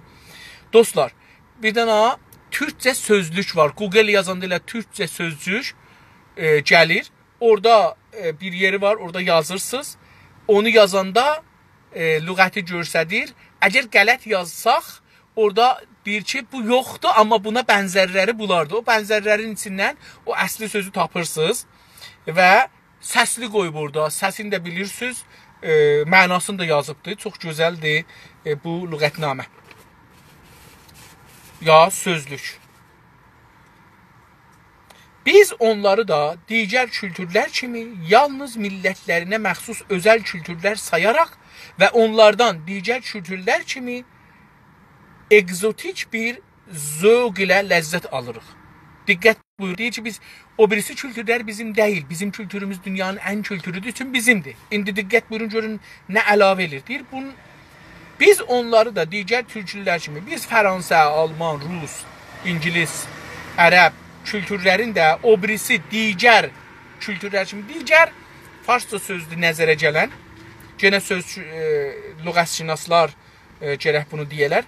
دوستلار، بیر دنه تورکجه سؤزلوک وار. گوگل یازاندا ائله تورکجه سؤزلوک، ائ، گلیر. اورادا، ائ، بیر یئری وار، اورادا یازیرسینیز. اونو یازاندا، ائ، لغتی گؤستریر. اگر غلط یازساق، اورادا دئییر کی، بو یوخدور، آمما بونا بنزرلری بونلاردیر. او بنزرلرین ایچیندن او اصلی سؤزو تاپیرسینیز و سسلی قویوب اورادا. سسینی ده بیلیرسینیز، ائ، معناسینی دا یازیبدیر. چوخ گؤزلدیر، ائ، بو لغتنامه. یا سؤزلوک. بیز اونلاری دا دیگر کولتورلر کیمی یالنیز میللتلرینه مخصوص اؤزل کولتورلر سایاراق و اونلاردان دیگر کولتورلر کیمی اگزوتیک بیر ذوق ایله لذت آلیریق. دقت بویورون، دئییر کی، بیز، او بیریسی کولتورلر بیزیم دئییل. بیزیم کولتوروموز دونیانین ان کولتورودور، چون بیزیمدیر. ایندی دقت بویورون، گؤرون نه علاوه ائله‌ییر. دئییر، بون-، بیز اونلاری دا دیگر کولتورلر کیمی، بیز فرانسه، آلمان، روس، اینگیلیس، عرب کولتورلرین ده او بیریسی دیگر کولتورلر کیمی، دیگر فارسجا سؤزدور نظره گلن، یئنه سؤز، ائ، لغت‌شناسلار، ائ، گرک بونو دئیه‌لر.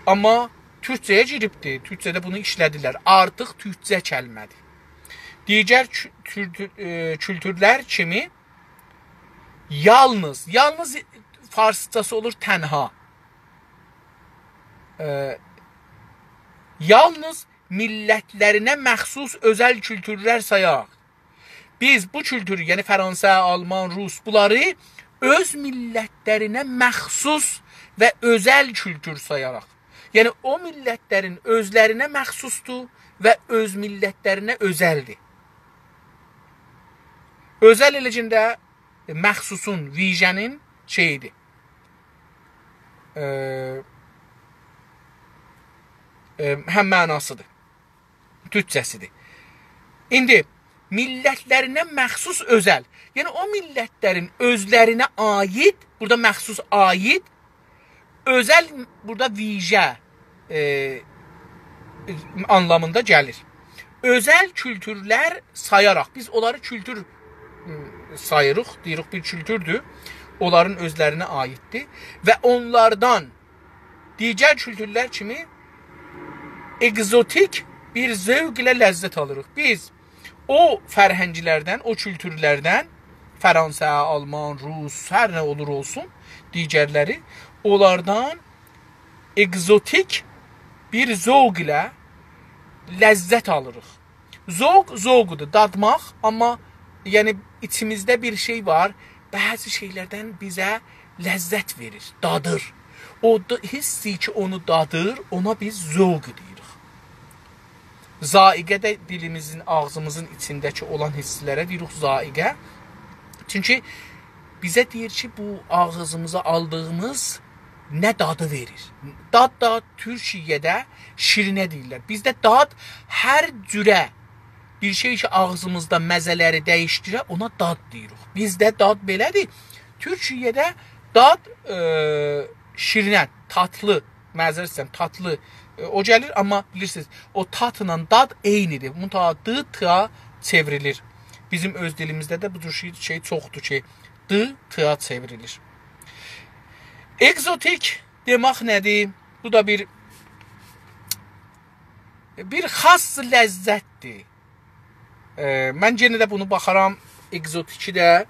آمما تورکجه‌یه گیریبدی، تورکجه‌ده بونو ایشله‌دیرلر. آرتیق تورکجه کلمه‌دیر. دیگر کو-، تور-، ائ، کولتورلر کیمی یالنیز، یالنیز فارسجاسی اولور تنها. ائ، یالنیز میللتلرینه مخصوص اؤزل کولتورلر سایاراق. بیز بو کولتورو، یعنی فرانسه، آلمان، روس، بونلاری اؤز میللتلرینه مخصوص و اؤزل کولتور سایاراق. یعنی او میللتلرین اؤزلرینه مخصوصدور و اؤز میللتلرینه اؤزلدیر. اؤزل ائله‌جنده مخصوصون، ویژه‌نین شئییدیر. ائ، ائ، هم معناسیدیر. تورکجه‌سیدیر. ایندی میللتلرینه مخصوص اؤزل. یعنی او میللتلرین اؤزلرینه عایید، بورادا مخصوص عایید، اؤزل بورادا ویژه، ائ، آنلامیندا گلیر. اؤزل کولتورلر سایاراق، بیز اونلاری کولتور، م، ساییریق، دئییریک بیر کولتوردور. اونلارین اؤزلرینه عاییددیر. و اونلاردان دیگر کولتورلر کیمی اگزوتیک بیر ذوق ایله لذت آلیریق. بیز او فرهنگلردن، او کولتورلردن، فرانسه، آلمان، روس، هر نه اولور اولسون، دیگرلری، اونلاردان اگزوتیک بیر ذوق ایله لذت آلیریق. ذوق، ذوقدور، دادماق، آمما، یعنی، ایچیمیزده بیر شئی وار، بعضی شئیلردن بیزه لذت وئریر، دادیر. او دا، حسی کی، اونو دادیر، اونا بیز ذوق دئییریک. ذائقه ده دیلیمیزین، آغزیمیزین ایچینده‌کی اولان حسلره دئییریک ذائقه. چونکی بیزه دئییر کی، بو آغزیمیزا آلدیغیمیز نه دادی وئریر. داد دا تورکیه‌ده شیرینه دئییرلر. بیزده داد هر جوره بیر شئی کی، آغزیمیزدا مزه‌لری دییشدیره، اونا داد دئییریک. بیزده داد بئله‌دیر. تورکیه‌ده داد، ائ، شیرینه، تاتلی، معذرت ایسته‌ییرم، تاتلی، ائ، او گلیر، آمما بیلیرسینیز، او تاتلا داد عینی‌دیر. منتها د، ت چئوریلیر. بیزیم اؤز دیلیمیزده ده بو جور شئی، شئی چوخدور کی، د، ت چئوریلیر. اگزوتیک دئمک نه‌دیر؟ بو دا بیر، بیر خاص لذت‌دیر. ائ، من یئنه ده بونو باخارام، اگزوتیکی ده،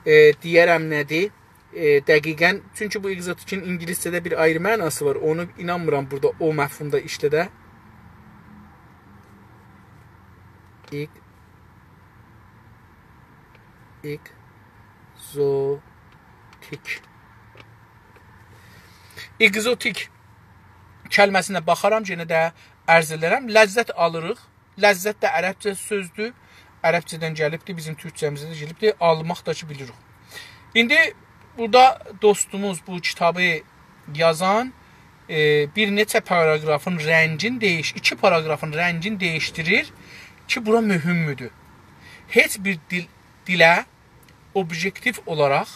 ائ، دئیه‌رم نه‌دیر؟ ائ، دقیقاً، چونکی بو اگزوتیکین اینگیلیسجه‌ده بیر آیری معناسی وار. اونو اینانمیرام بورادا او مفهومدا ایشله‌ده. اگ-، اگزوتیک. اگزوتیک کلمه‌سینه باخارام، یئنه ده عرض ائدرم. لذت آلیریق. لذت ده عربجه سؤزدور. عربجه‌دن گلیبدیر، بیزیم تورکجه‌میزه ده گلیبدیر. آلماق دا کی، بیلیریک. ایندی بورادا دوستوموز بو کیتابی یازان، ائ، بیر نئچه پاراگرافین رنگین دییش-، ایکی پاراگرافین رنگین دییشدیریر کی، بورا مهم‌دور. هئچ بیر دیل، دیله اوبژکتیو اولاراق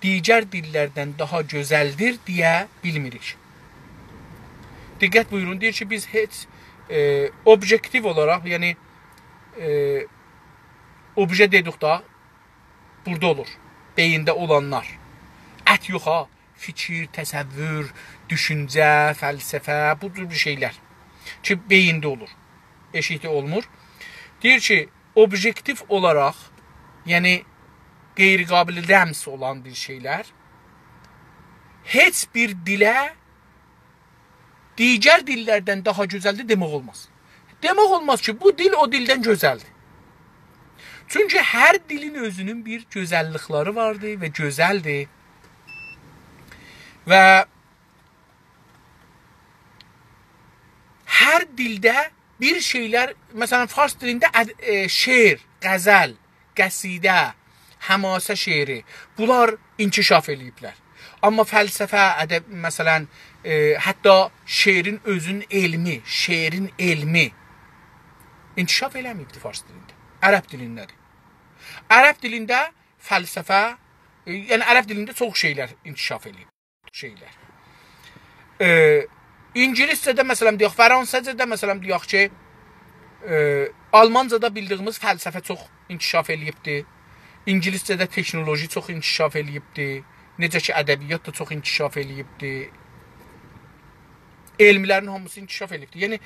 دیگر دیللردن داها گؤزلدیر دئیه بیلمیریک. دقت بویورون، دئییر کی، بیز هئچ، ائ، اوبژکتیو اولاراق، یعنی، ائ، اوبژه دئدیک دا، بورادا اولور، بئیینده اولانلار. ات یوخ ها، فیکیر، تصور، دوشونجه، فلسفه، بو جور بیر شئیلر کی، بئیینده اولور، ائشیکده اولمور. دئییر کی، اوبژکتیو اولاراق، یعنی غیر قابل لمس اولان بیر شئیلر، هئچ بیر دیله دیگر دیللردن داها گؤزلدیر دئمک اولماز. دئمک اولماز کی، بو دیل او دیلدن گؤزلدیر. چونکی هر دیلین اؤزونون بیر گؤزللیکلری واردیر و گؤزلدیر. و هر دیلده بیر شئیلر، مثلا، فارس دیلینده اد-، ائ، شعر، غزل، قصیده، حماسه شعری، بونلار انکشاف ائله‌ییبلر. آمما فلسفه، ادب، مثلا، ائ، حتی شعرین اؤزونون علمی، شعرین علمی انکشاف ائله‌مه‌ییبدی فارس دیلینده. عرب دیلینده‌دیر. عرب دیلینده فلسفه، ائ، یعنی عرب دیلینده چوخ شئیلر انکشاف ائله‌ییب. شئیلر. ائ، اینگیلیسجه‌ده، مثلا، دئیک، فرانسیزجادا، مثلا، دئیک کی، ائ، آلمانجادا بیلدیییمیز فلسفه چوخ انکشاف ائله‌ییبدی. اینگیلیسجه‌ده تکنولوژی چوخ انکشاف ائله‌ییبدی. نئجه کی، ادبیات دا چوخ انکشاف ائله‌ییبدی. علملرین هامیسی انکشاف ائله‌ییبدی. یعنی،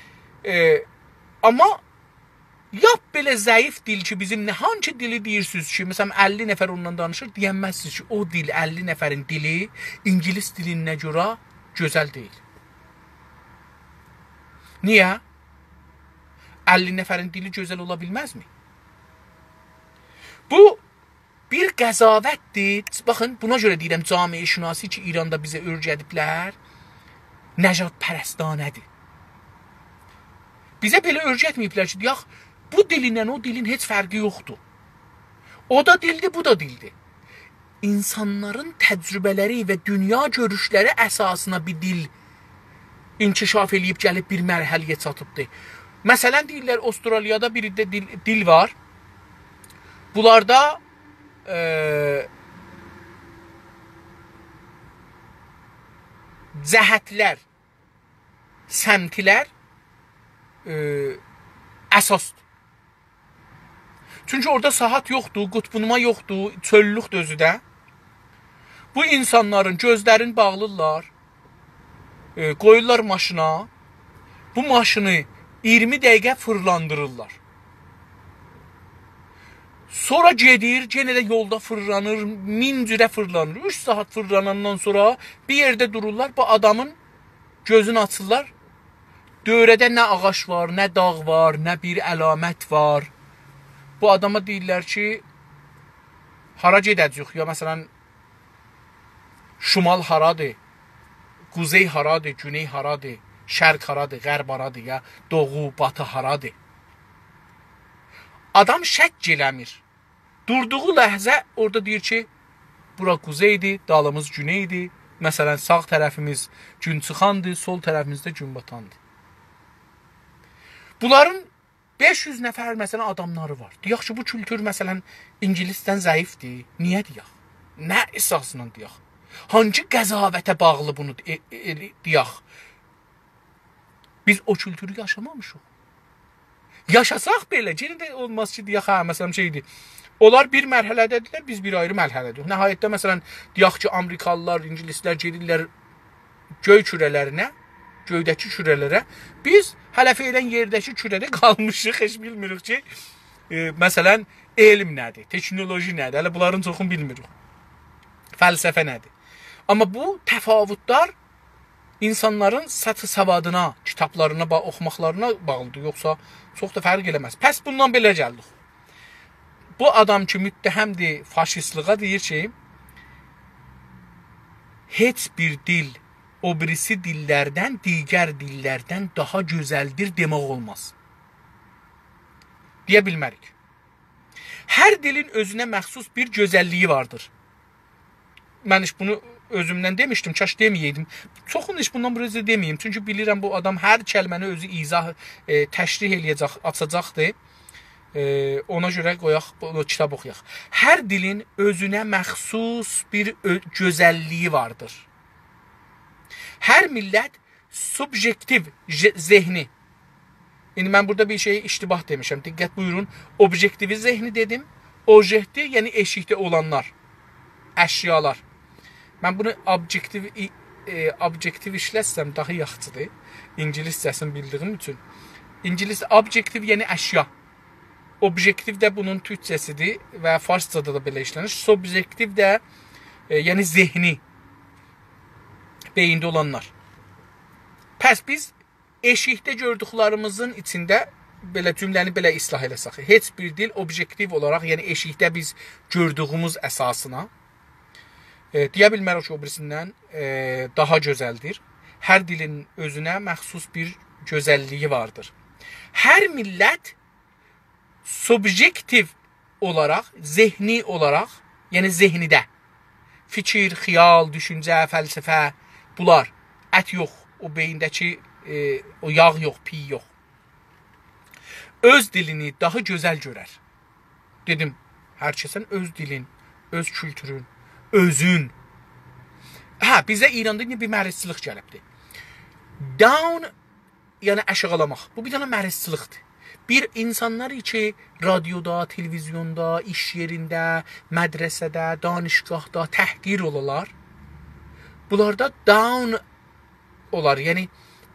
ائ، آمما لاپ بئله ضعیف دیل کی، بیزیم نه، هانسی دیلی دئییرسینیز کی، مثلا، اللی نفر اوندان دانیشیر، دئینمزسینیز کی، او دیل، اللی نفرین دیلی اینگیلیس دیلینه گؤره گؤزل دئییل. نییه؟ اللی نفرین دیلی گؤزل اولا بیلمزمی؟ بو بیر قضاوت‌دیر. باخین، بونا گؤره دئییرم، جامعه‌شناسی کی، ایراندا بیزه اؤیره‌دیبلر، نژادپرستانه‌دیر. بیزه بئله اؤیرتمه‌ییبلر کی، دئیک، بو دیلینن او دیلین هئچ فرقی یوخدور. او دا دیلدیر، بو دا دیلدیر. اینسانلارین تجربه‌لری و دونیا گؤروشلری اساسینا بیر دیل انکشاف ائله‌ییب گلیب بیر مرحله‌یه چاتیبدیر. مثلا، دئییرلر، استرالیادا بیر ده دیل، دیل وار. بونلاردا، ائ، جهتلر، سمتلر، ائ، اساسدیر. چونکی اورادا ساعات یوخدور، قطب‌نما یوخدور، چؤللوکدور اؤزو ده. بو اینسانلارین گؤزلرینی باغلیرلار، ائ، قویورلار ماشینا، بو ماشینی اییرمی دقیقه فیرلاندیریرلار. سونرا گئدیر، یئنه ده یولدا فیرلانیر، مین جوره فیرلانیر. اوچ ساعات فیرلاناندان سونرا بیر یئرده دورورلار، بو آدامین گؤزونو آچیرلار، دؤوره‌ده نه آغاج وار، نه داغ وار، نه بیر علامت وار. بو آداما دئییرلر کی، هارا گئده‌جه‌ییک؟ یا، مثلا، شمال هارادیر؟ قوزئی هارادیر؟ گونئی هارادیر؟ شرق هارادیر؟ غرب هارادیر؟ یا دوغو، باتی هارادیر؟ آدام شک ائله‌میر. دوردوغو لحظه اورادا دئییر کی، بورا قوزئیدیر، دالیمیز گونئیدیر. مثلا، ساغ طرفیمیز گون چیخاندیر، سول طرفیمیز ده گون باتاندیر. بونلارین بئش یوز نفر، مثلا، آداملاری وار. دئیک کی، بو کولتور، مثلا، اینگیلیسدن ضعیفدیر. نییه دئیک؟ نه اساسلا دئیک؟ هانگی قضاوته باغلی بونو ائ-، ائ-، ائ-، دئیک؟ بیز او کولتورو یاشامامیشیق. یاشاساق بئله، یئنه ده اولماز کی، دئیک، هه، مثلا، شئیدیر. اونلار بیر مرحله‌ده‌دیرلر، بیز بیر آیری مرحله‌ده‌ییک. نهایتده، مثلا، دئیک کی، آمریکالیلار، اینگیلیسلر گئدیرلر گؤی کوره‌لرینه، گؤیده‌کی کوره‌لره. بیز هله فعلا یئرده‌کی کوره‌ده قالمیشیق، هئچ بیلمیریک کی، ائ، مثلا، علم نه‌دیر، تکنولوژی نه‌دیر. هله بونلارین چوخونو بیلمیریک. فلسفه نه‌دیر؟ آمما بو تفاوتلر اینسانلارین سطح سوادینا، کیتابلارینا، با-، اوخوماقلارینا باغلیدیر. یوخسا چوخ دا فرق ائله‌مز. پس بوندان بئله گلدیک. بو آدام کی، متهمدیر فاشیستلیغا، دئییر کی، هئچ بیر دیل او بیریسی دیللردن، دیگر دیللردن داها گؤزلدیر دئمک اولماز. دئیه بیلمریک. هر دیلین اؤزونه مخصوص بیر گؤزللیگی واردیر. من هئچ بونو اؤزومدن دئمیشدیم، کاش دئمه‌یئیدیم. چوخونو هئچ بوندان بوراجا دئمه‌ییم. چونکی بیلیرم، بو آدام هر کلمه‌نی اؤزو ایضاح، ائ، تشریح ائله‌یه‌جک، آچاجاقدیر. ائ، اونا گؤره قویاق، بونو کیتاب اوخویاق. هر دیلین اؤزونه مخصوص بیر اؤ-، گؤزللیگی واردیر. هر میللت سوبژئکتیو ژ-، ذهنی. ایندی من بورادا بیر شئیی اشتباه دئمیشم. دقت بویورون. اوبژئکتیوی ذهنی دئدیم. اوژئکتی، یعنی ائشیکده اولانلار، اشیالار. من بونو ابژئکتیو ای-، ائ، ابژئکتیو ایشلتسم داها یاخشیدیر. اینگیلیسجه‌سینی بیلدیگیم اوچون. اینگیلیس، ابژئکتیو، یعنی اشیا. اوبژئکتیو ده بونون تورکجه‌سیدیر و فارسجادا دا بئله ایشله‌نیر. سوبژئکتیو ده، ائ، یعنی ذهنی، بئیینده اولانلار. پس بیز ائشیکده گؤردوکلریمیزین ایچینده، بئله جمله‌نی بئله اصلاح ائله‌سک، هئچ بیر دیل اوبژئکتیو اولاراق، یعنی ائشیکده بیز گؤردویوموز اساسینا، ائ، دئیه بیلمریک کی، او بیریسیندن، ائ، داها گؤزلدیر. هر دیلین اؤزونه مخصوص بیر گؤزللیگی واردیر. هر میللت سوبژئکتیو اولاراق، ذهنی اولاراق، یعنی ذهنیده، فیکیر، خیال، دوشونجه، فلسفه، بونلار، ات یوخ، او بئیینده‌کی، ائ، او یاغ یوخ، پیی یوخ، اؤز دیلینی داها گؤزل گؤرر. دئدیم، هر کسین اؤز دیلین، اؤز کولتورون، اؤزون. هه، بیزه ایراندا ایندی بیر مریضچیلیق گلیبدیر. Down، یعنی آشاغیلاماق. بو بیر دنه مریضچیلیقدیر. بیر اینسانلار کی، رادیودا، تلویزیوندا، ایش یئرینده، مدرسه‌ده، دانشگاهدا تحقیر اولالار. بونلاردا down اولار. یعنی،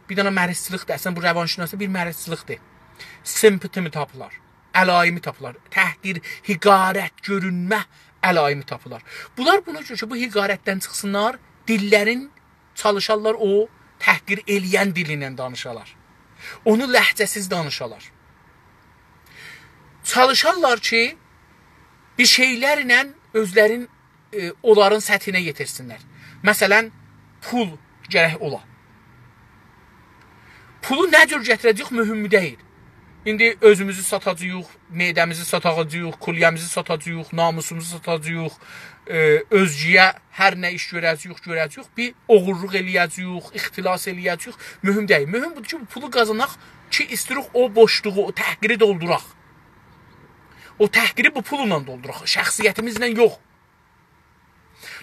بیر دنه مریضچیلیقدیر. اصلا، بو روانشناسی بیر مریضچیلیقدیر. سیمپتومی تاپیلار، علایمی تاپیلار. تحقیر، حقارت، گؤرونمه علایمی تاپیلار. بونلار بونا گؤره کی، بو حقارتدن چیخسینلار، دیللرین چالیشارلار او تحقیر ائله‌ین دیلینن دانیشالار. اونو لهجه‌سیز دانیشالار. چالیشارلار کی، بیر شئیلرله اؤزلرین، ائ، اونلارین سطحینه یئتیرسینلر. مثلا، پول گرک اولا. پولو نه جور گتیره‌جه‌ییک، مهم دئییل. ایندی اؤزوموزو ساتاجاغیق، معده‌میزی ساتاجاغیق، کلیه‌میزی ساتاجاغیق، ناموسوموزو ساتاجاغیق، ائ، اؤزگه‌یه هر نه ایش گؤره‌جه‌ییک، گؤره‌جه‌ییک، بیر اوغورلوق ائله‌یه‌جه‌ییک، اختلاس ائله‌یه‌جه‌ییک. مهم دئییل. مهم بودور کی، بو پولو قازاناق کی، ایستیروق او بوشلوغو، او تحقیری دولدوراق. او تحقیری بو پوللا دولدوراق، شخصیتیمیزله یوخ.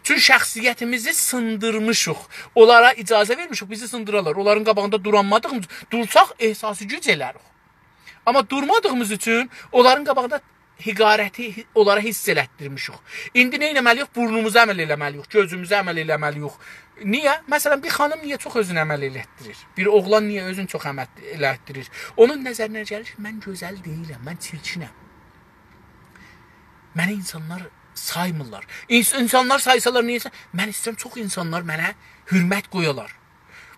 چونکی شخصیتیمیزی سیندیرمیشیق. اونلارا اجازه وئرمیشیک، بیزی سیندیرالار. اونلارین قاباغیندا دورانمادیغیمیز، دورساق احساس گوج ائلریک. آمما دورمادیغیمیز اوچون اونلارین قاباغیندا حقارتی اونلارا حیس ائلتدیرمیشیک. ایندی نه ائله‌مه‌لی‌ییک؟ بورنوموزا عمل ائله‌مه‌لی‌ییک، گؤزوموزه عمل ائله‌مه‌لی‌ییک. نییه؟ مثلا، بیر خانیم نییه چوخ اؤزونه عمل ائلتدیریر؟ بیر اوغلان نییه اؤزون چوخ عمل ائلتدیریر؟ اونون نظرینه گلیر کی، من گؤزل دئییلم، من چیرکینم. منی اینسانلار سایمیرلار. اینس-، اینسانلار سایسالار، نییه‌سه، من ایسته‌ییرم، چوخ اینسانلار منه حؤرمت قویالار.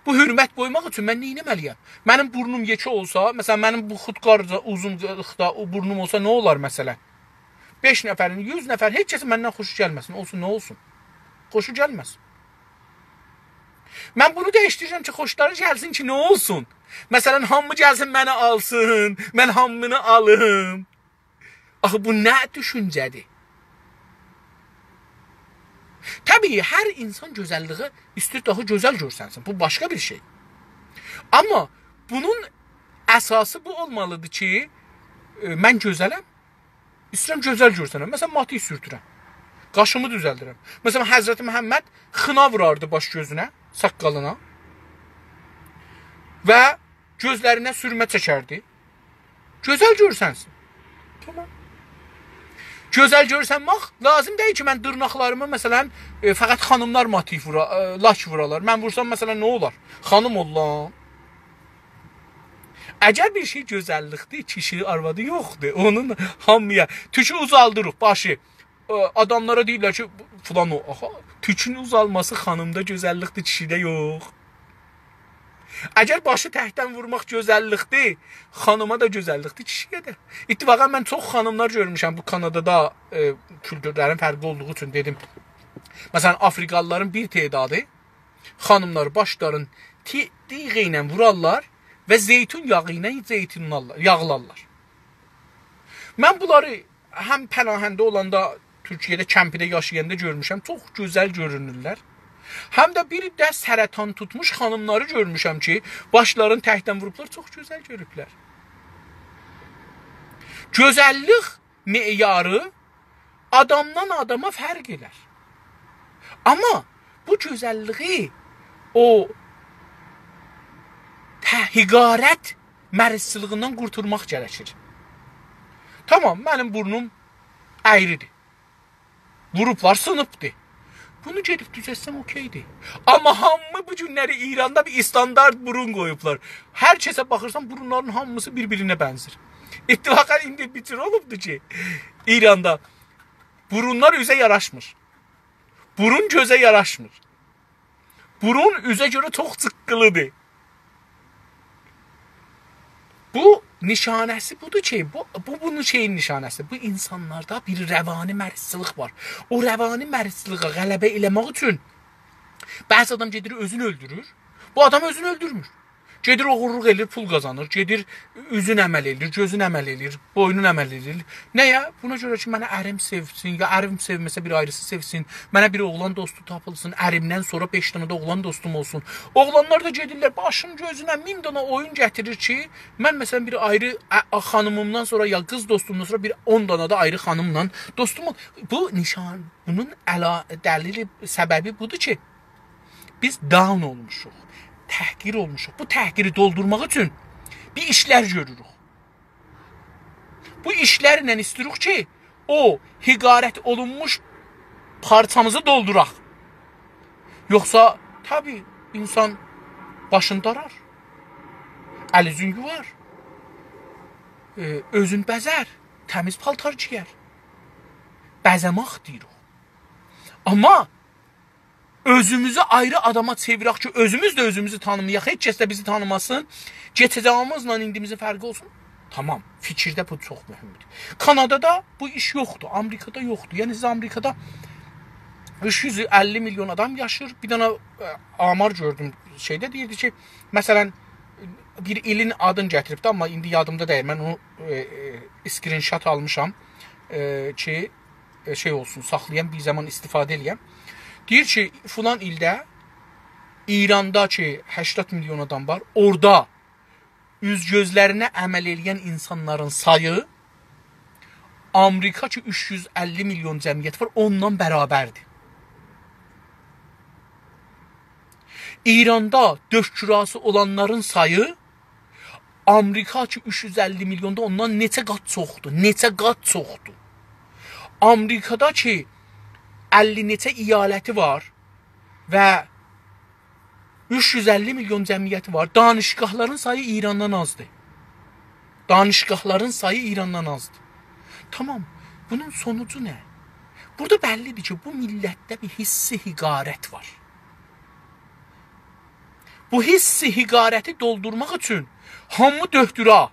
بو حرمت قویماق اوچون من نه ائتمه‌لی‌یم؟ منیم بورنوم یئکه اولسا، مثلا، منیم بو خودکار اوزون قیلیقدا او بورنوم اولسا نه اولار، مثلا؟ بئش نفرین، یوز نفر، هئچ کسین مندن خوشو گلمه‌سین. اولسون، نه اولسون؟ خوشو گلمه‌سین. من بونو دییشدیریرم کی، خوشلاری گلسین کی، نه اولسون؟ مثلا، هامی گلسین منی آلسین، من هامینی آلیم. آخی بو نه دوشونجه‌دیر؟ طبیعی، هر اینسان گؤزللیگی ایسته‌ییر داها گؤزل گؤرسنسین. بو باشقا بیر شئی. آمما بونون اساسی بو اولمالیدیر کی، ائ، من گؤزلم، ایسته‌ییرم گؤزل گؤرسنم. مثلا، ماتیک سورتورم. قاشیمی دوزلدیرم. مثلا، حضرت محمد خینا ووراردی باش گؤزونه، ساققالینا. و گؤزلرینه سورمه چکردی. گؤزل گؤرسنسین. تامام. گؤزل گؤرسنمک لازیم دئییل کی، من دیرناقلاریما، مثلا، ائ، فقط خانیملار ماتیک وورا، ائ، لاک وورالار. من وورسام، مثلا، نه اولار؟ خانیم اوللام. اگر بیر شئی گؤزللیکدیر، کیشی آروادی یوخدور. اونون هامییا توکو اوزالدیریق، باشی. ائ، آداملارا دئییرلر کی، فلان او، آخی، توکون اوزالماسی خانیمدا گؤزللیکدیر، کیشیده یوخ. اگر باشی تکدن وورماق گؤزللیکدیر، خانیما دا گؤزللیکدیر، کیشییه ده. اتفاقا من چوخ خانیملار گؤرموشم بو کانادادا، ائ، کولتورلرین فرقلی اولدوغو اوچون دئدیم. مثلا، آفریقالیلارین بیر تعدادی خانیملار باشلارین تی-، تیغ ایله وورارلار و زیتون یاغی ایله زیتونلارلار، یاغلارلار. من بونلاری هم پناهنده اولاندا، تورکیه‌ده کمپیده یاشایاندا گؤرموشم. چوخ گؤزل گؤرونورلر. هم ده بیر ده سرطان توتموش خانیملاری گؤرموشم کی، باشلارینی تکدن ووروبلار، چوخ گؤزل گؤروبلر. گؤزللیک معیاری آدامدان آداما فرق ائدر. آمما بو گؤزللیگی او ته-، حقارت مریضچیلیغیندان قورتولماق گرکیر. تامام، منیم بورنوم اَیریدیر. ووروبلار، سینیبدیر. بونو گئدیب دوزلتسم، اوکئیدیر. آمما هامی بو گونلری ایراندا بیر استاندارد بورون قویوبلار. هر کسه باخیرسان، بورونلارین هامیسی بیر-بیرینه بنزیر. اتفاقا ایندی بیر جور اولوبدور کی، ایراندا بورونلار اوزه یاراشمیر. بورون گؤزه یاراشمیر. بورون اوزه گؤره چوخ جیققیلیدیر. بو نشانه‌سی بودور کی، بو، بو بونون شئیین نشانه‌سی. بو اینسانلاردا بیر روانی مریضچیلیق وار. او روانی مریضچیلیغا غلبه ائله‌مک اوچون بعضی آدام گئدیر، اؤزونو اؤلدورور. بو آدام اؤزونو اؤلدورمور. گئدیر، اوغورلوق ائله‌ییر، پول قازانیر. گئدیر، اوزون عمل ائله‌ییر، گؤزون عمل ائله‌ییر، بوینون عمل ائله‌ییر. نه‌یه؟ بونا گؤره کی، منه اریم سئوسین، یا اریم سئومه‌سه، بیر آیریسی سئوسین. منه بیر اوغلان دوستو تاپیلسین، اریمدن سونرا بئش دنه ده اوغلان دوستوم اولسون. اوغلانلار دا گئدیرلر، باشین گؤزونه مین دنه اویون گتیریر کی، من، مثلا، بیر آیری، ا، ا، خانیمیمدان سونرا، یا قیز دوستومدان سونرا بیر اون دنه ده آیری خانیملا دوستوم اول-، بو نشان، بونون علا-، دلیلی، سببی بودور کی، بیز داون اولموشوق، تحقیر اولموشوق. بو تحقیری دولدورماق اوچون بیر ایشلر گؤروروک. بو ایشلرله ایسته‌ییریک کی، او حقارت اولونموش پارچامیزی دولدوراق. یوخسا، طبیعی، اینسان باشینی دارار، ال اوزون یووار، ائ، اؤزون بزر، تمیز پالتار گئیر. بزه‌مک دئییریک. آمما اؤزوموزو آیری آداما چئویرک کی، اؤزوموز ده اؤزوموزو تانیمایاق، هئچ کس ده بیزی تانیماسین، کئچه‌جه‌ییمیزله ایندیمیزین فرقی اولسون. تامام، فیکیرده بو چوخ مهمدور. کانادادا بو ایش یوخدور، آمریکادا یوخدور. یعنی، سیز آمریکادا اوچ یوز اللی میلیون آدام یاشاییر. بیر دنه، ائ، آمار گؤردوم، شئیده دئییردی کی، مثلا، بیر ایلین آدینی گتیریبدی، آمما ایندی یادیمدا دئییل. من اونو، ائ، ائ، اسکرین‌شات آلمیشام، ائ، کی، ائ، شئی اولسون، ساخلایام، بیر زامان استفاده ائله‌یم. دئییر کی، فلان ایلده ایراندا کی، هشتاد میلیون آدام وار، اورادا اوز-گؤزلرینه عمل ائله‌ین اینسانلارین سایی آمریکا کی، اوچ یوز اللی میلیون جمعیتی وار، اوننان برابردیر. ایراندا دؤش کراسی اولانلارین سایی آمریکا کی، اوچ یوز اللی میلیوندا، اوندان نئچه قات چوخدور، نئچه قات چوخدور. آمریکادا کی، اللی نئچه ایالتی وار و اوچ یوز اللی میلیون جمعیتی وار، دانشگاهلارین سایی ایراندان آزدیر. دانشگاهلارین سایی ایراندان آزدیر. تامام، بونون سونوجو نه؟ بورادا بللیدیر کی، بو میللتده بیر حس حقارت وار. بو حس حقارتی دولدورماق اوچون هامی دؤکتورا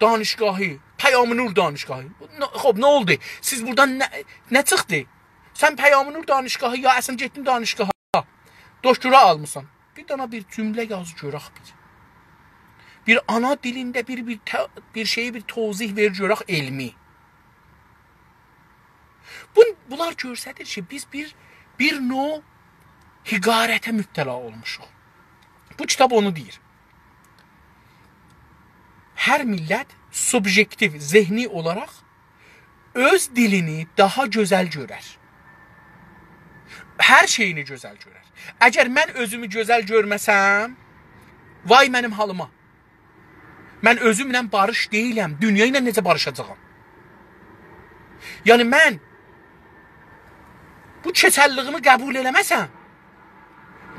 دانشگاهی، پیام نور دانشگاهی. نه، خوب، نه اولدو؟ سیز بورادان نه، نه چیخدی؟ سن پیام نور دانشگاهی یا اصلا گئتدین دانشگاها، دکترا آلمیسان. بیر دانا بیر جمله یاز گؤرک بیر. بیر آنا دیلینده بیر، بیر ته-، بیر شئیی بیر توضیح وئر گؤرک علمی. بو، بونلار گؤستریر کی، بیز بیر، بیر نوع حقارته مبتلا اولموشوق. بو کیتاب اونو دئییر. هر میللت سوبژکتیو، ذهنی اولاراق اؤز دیلینی داها گؤزل گؤرر. هر شئیینی گؤزل گؤرر. اگر من اؤزومو گؤزل گؤرمه‌سم، وای منیم حالیما. من اؤزومله باریش دئییلم، دونیا ایله نئجه باریشاجاغام؟ یعنی من بو کئچللیگیمی قبول ائله‌مه‌سم،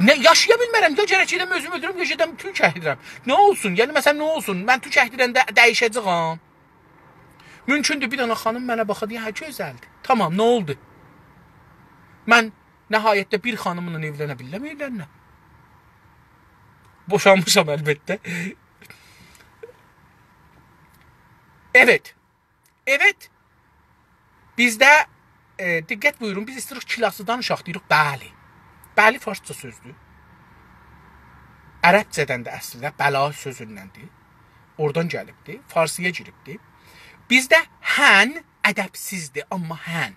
نه، یاشایا بیلمه‌رم. یا گرک گئدم اؤزومو اؤلدورم، یا گئدم توک اکدیرم. نه اولسون؟ یعنی، مثلا، نه اولسون؟ من توک اکدیرنده دییشه‌جه‌یم. مومکوندور، بیر دنه خانیم منه باخا، دئیه: «هه، گؤزلدیر.» تامام، نه اولدو؟ من نهایتده بیر خانیملا ائولنه بیلیرم، ائولنیرم. بوشانمیشام البته. Evet. Evet. بیزده، ائ، دقت بویورون، بیز ایسته‌ییریک کلاسی دانیشاق، دئییریک: «بلی.» بلی فارسجا سؤزدور. عربجه‌دن ده اصلینده بلا سؤزوندندیر. اورادان گلیبدیر، فارسی‌یا گیریبدیر. بیزده «هن» ادبسیزدیر، آمما «هن».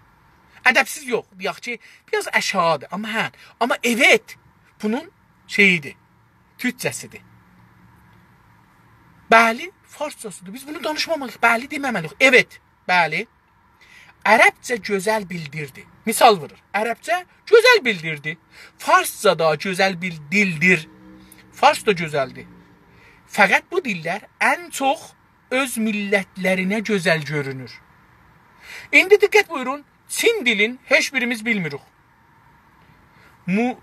ادبسیز یوخ، دئیک کی، بیر آز آشاغیدیر، آمما «هن». آمما «evet» بونون شئییدیر، تورکجه‌سیدیر. «بلی» فارسجاسیدیر. بیز بونو دانیشمامالی‌ییق، «بلی» دئمه‌مه‌لی‌ییک. «Evet», «بلی». عربجه «گؤزل بیلدیردی». مثال وورور. عربجه «گؤزل بیلدیردی». فارسجا دا «گؤزل بیلدیلدیر». فارس دا گؤزلدیر. فقط بو دیللر ان چوخ اؤز میللتلرینه گؤزل گؤرونور. ایندی دقت بویورون، چین دیلین هئچ بیریمیز بیلمیریک. مو-،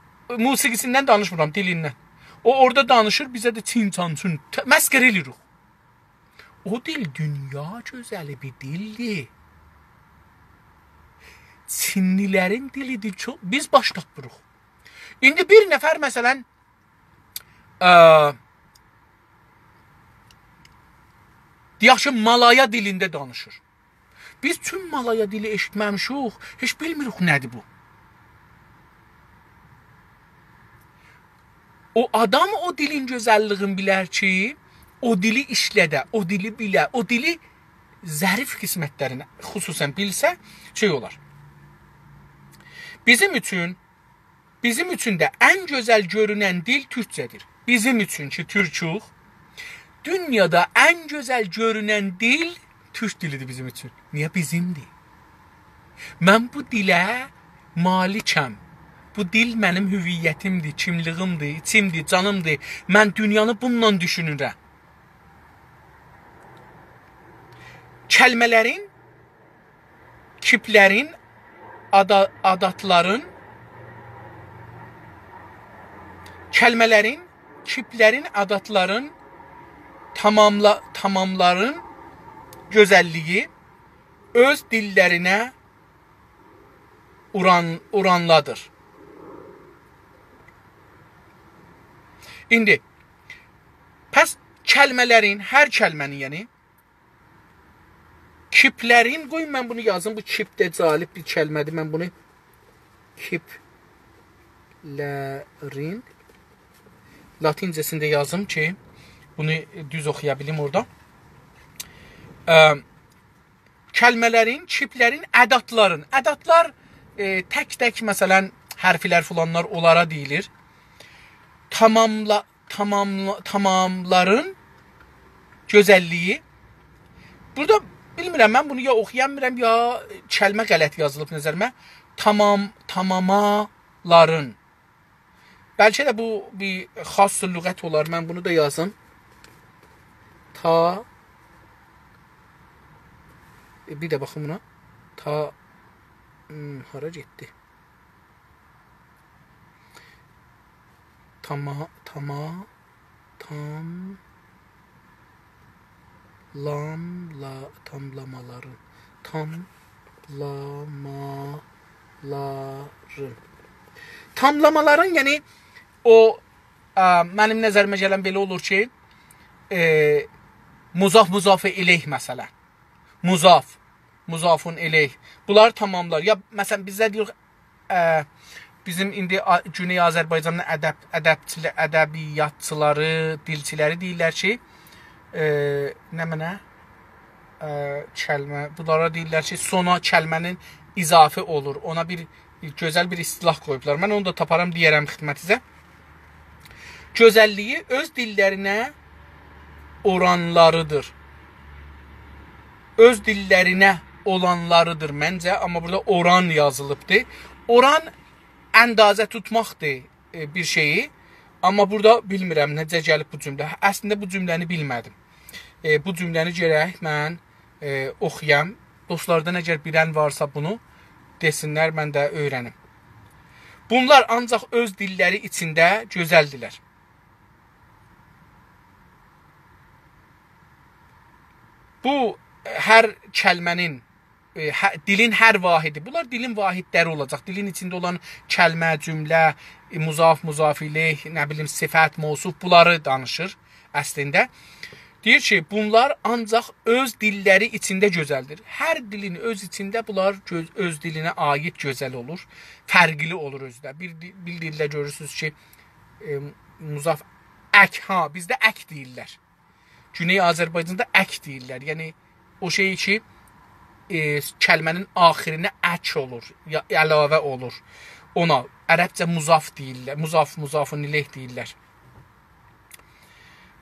موسیقی‌سیندن دانیشمیرام، دیلیندن. او اورادا دانیشیر، بیزه ده چین چان چون، ت-، مسخره ائله‌ییریک. او دیل دونیا گؤزلی بیر دیلدیر. چینلی‌لرین دیلیدیر، چوخ، بیز باش تاپمیریق. ایندی بیر نفر، مثلا، ا، دئیک کی، مالایا دیلینده دانیشیر. بیز توم مالایا دیلی ائشیتمه‌میشیک، هئچ بیلمیریک نه‌دیر بو. او آدام او دیلین گؤزللیگینی بیلر کی، او دیلی ایشلده، او دیلی بیله، او دیلی ظریف قسمتلرینی خصوصا بیلسه، شئی اولار. بیزیم اوچون بیزیم اوچون ده ان گؤزل گؤرونن دیل تورکجه‌دیر. بیزیم اوچون کی، تورکوخ، دونیادا ان گؤزل گؤرونن دیل تورک دیلیدیر بیزیم اوچون. نییه؟ بیزیمدیر. من بو دیله مالیکم. بو دیل منیم هویتیمدیر، کیملیگیمدیر، ایچیمدیر، جانیمدیر. من دونیانی بونونلا دوشونورم. کلمه‌لرین، کیپلرین، آدا-، آداتلارین، کلمه‌لرین، کیپلرین، آداتلارین، تاماملا-، تاماملارین گؤزللیگی اؤز دیللرینه اوران-، اورانلادیر. ایندی، پس کلمه‌لرین، هر کلمه‌نین، یعنی، کیپلرین، قوی من بونو یازیم، بو کیپ ده جالب بیر کلمه‌دیر. من بونو کیپلرین، لاتینجه‌سینده یازیم کی، بونو دوز اوخویا بیلیم اورادا. ا، کلمه‌لرین، کیپلرین، آداتلارین. آداتلار، ائ، تک-تک، مثلا، حرفلر فلانلار، اونلارا دئییلیر. تاماملا-، تاماملا-، تاماملارین گؤزللیگی. بورادا بیلمیرم، من بونو یا اوخویا بیلمیرم، یا کلمه غلط یازیلیب نظریمه. تامام-، تامامالارین. بلکه ده بو بیر خاص لغت اولار. من بونو دا یازیم. تا، ائ، بیر ده باخیم بونا. تا، هوم، هارا گئتدی؟ تاما-، تاما-، تام-، لام-، لا-، تاملامالارین. تاملامالارین. تاملامالارین، یعنی او ا، منیم نظریمه گلن بئله اولور کی، ائ، مضاف، مضاف الیه مثلا. مضاف، مضاف الیه. بونلار تماملار. یا، مثلا، بیزده دئییریک، ا، بیزیم ایندی آ-، گونئی آذربایجانین ادب، ادبچیله-، ادبیاتچیلاری، دیلچیلری دئییرلر کی، ائ، نمنه؟ ا، کلمه، بونلارا دئییرلر کی، سونا کلمه‌نین اضافه اولور. اونا بیر گؤزل بیر اصطلاح قویوبلار. من اونو دا تاپارام، دئیه‌رم خدمتینیزه. گؤزللیگی اؤز دیللرینه اورانلاریدیر. اؤز دیللرینه اولانلاریدیر منجه، آمما بورادا اوران یازیلیبدیر. اوران اندازه توتماقدیر، ائ، بیر شئیی. آمما بورادا بیلمیرم نئجه گلیب بو جمله. اصلینده بو جمله‌نی بیلمه‌دیم. ائ، بو جمله‌نی گرک من، ائ، اوخویام. دوستلاردان اگر بیلن وارسا بونو دئسینلر، من ده اؤیره‌نیم. بونلار آنجاق اؤز دیللری ایچینده گؤزلدیرلر. بو، ائ، هر کلمه‌نین، ائ، هه-، دیلین هر واحدی. بونلار دیلین واحدلری اولاجاق. دیلین ایچینده اولان کلمه، جمله، ائ، مضاف، مضاف الیه، نه بیلیم، صفت، موصوف، بونلاری دانیشیر اصلینده. دئییر کی، بونلار آنجاق اؤز دیللری ایچینده گؤزلدیر. هر دیلین اؤز ایچینده بونلار گؤز-، اؤز دیلینه عایید گؤزل اولور. فرقلی اولور اؤزو ده. بیر دی-، بیر دیلده گؤرورسونوز کی، ائ، مضاف اک، ها، بیزده اک دئییرلر. گونئی آذربایجاندا اک دئییرلر. یعنی، او شئی کی، ائ، کلمه‌نین آخرینه اک اولور، یا علاوه اولور. اونا عربجه مضاف دئییرلر. مضاف، مضاف الیه دئییرلر.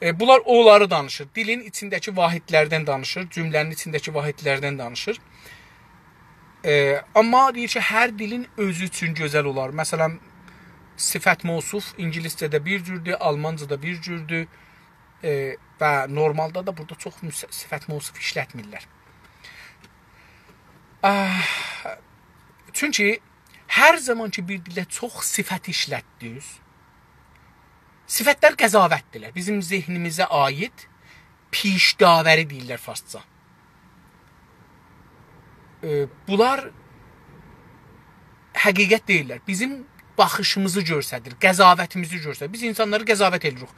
ائ، بونلار اونلاری دانیشیر. دیلین ایچینده‌کی واحدلردن دانیشیر، جمله‌نین ایچینده‌کی واحدلردن دانیشیر. ائ، آمما دئییر کی، هر دیلین اؤزو اوچون گؤزل اولار. مثلا، صفت موصوف اینگیلیسجه‌ده بیر جوردور، آلمانجادا بیر جوردور. ائ، و نورمالدا دا بورادا چوخ مس-، صفت موصوف ایشلتمیرلر. آه، چونکی هر زامان کی، بیر دیلده چوخ صفت ایشلتدینیز، صفتلر قضاوتدیرلر. بیزیم ذهنیمیزه عایید پیش‌داوری دئییرلر فارسجا. ائ، بونلار حقیقت دئییللر. بیزیم باخیشیمیزی گؤستریر، قضاوتیمیزی گؤستریر. بیز اینسانلاری قضاوت ائدیریک.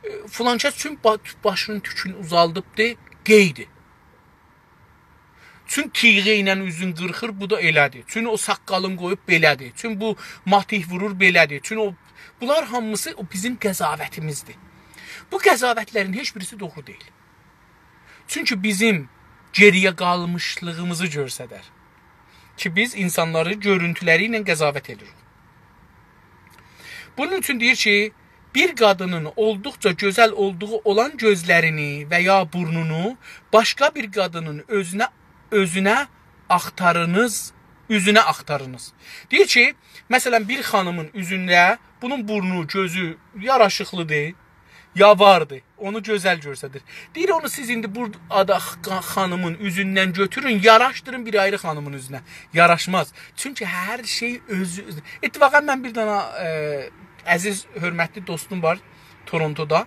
ائ، فلان کس چون با-، باشینین توکونو اوزالدیبدی، گئیدی. چون تیغی ایله اوزون قیرخیر، بو دا ائله‌دیر. چون او ساققالین قویوب بئله‌دیر. چون بو ماتیک وورور بئله‌دیر. چون او، بونلار هامیسی او بیزیم قضاوتیمیزدیر. بو قضاوتلرین هئچ بیریسی دوغرو دئییل. چونکی بیزیم گئری‌یه قالمیشلیغیمیزی گؤسترر کی، بیز اینسانلاری گؤرونتولری ایله قضاوت ائدیریک. بونون اوچون دئییر کی، بیر قادینین اولدوقجا گؤزل اولدوغو اولان گؤزلرینی و یا بورنونو باشقا بیر قادینین اؤزونه، اؤزونه آختارینیز، اوزونه آختارینیز. دئییر کی، مثلا، بیر خانیمین اوزونده بونون بورنو، گؤزو یاراشیقلیدیر، یا واردی، اونو گؤزل گؤستریر. دئییر، اونو سیز ایندی بو آدا خ-، خانیمین اوزوندن گؤتورون، یاراشدیرین بیر آیری خانیمین اوزونه. یاراشماز. چونکی هر شئی اؤزو، اؤزو. اتفاقا من بیر دنه، ائ، عزیز، حؤرمتلی دوستوم وار تورونتودا،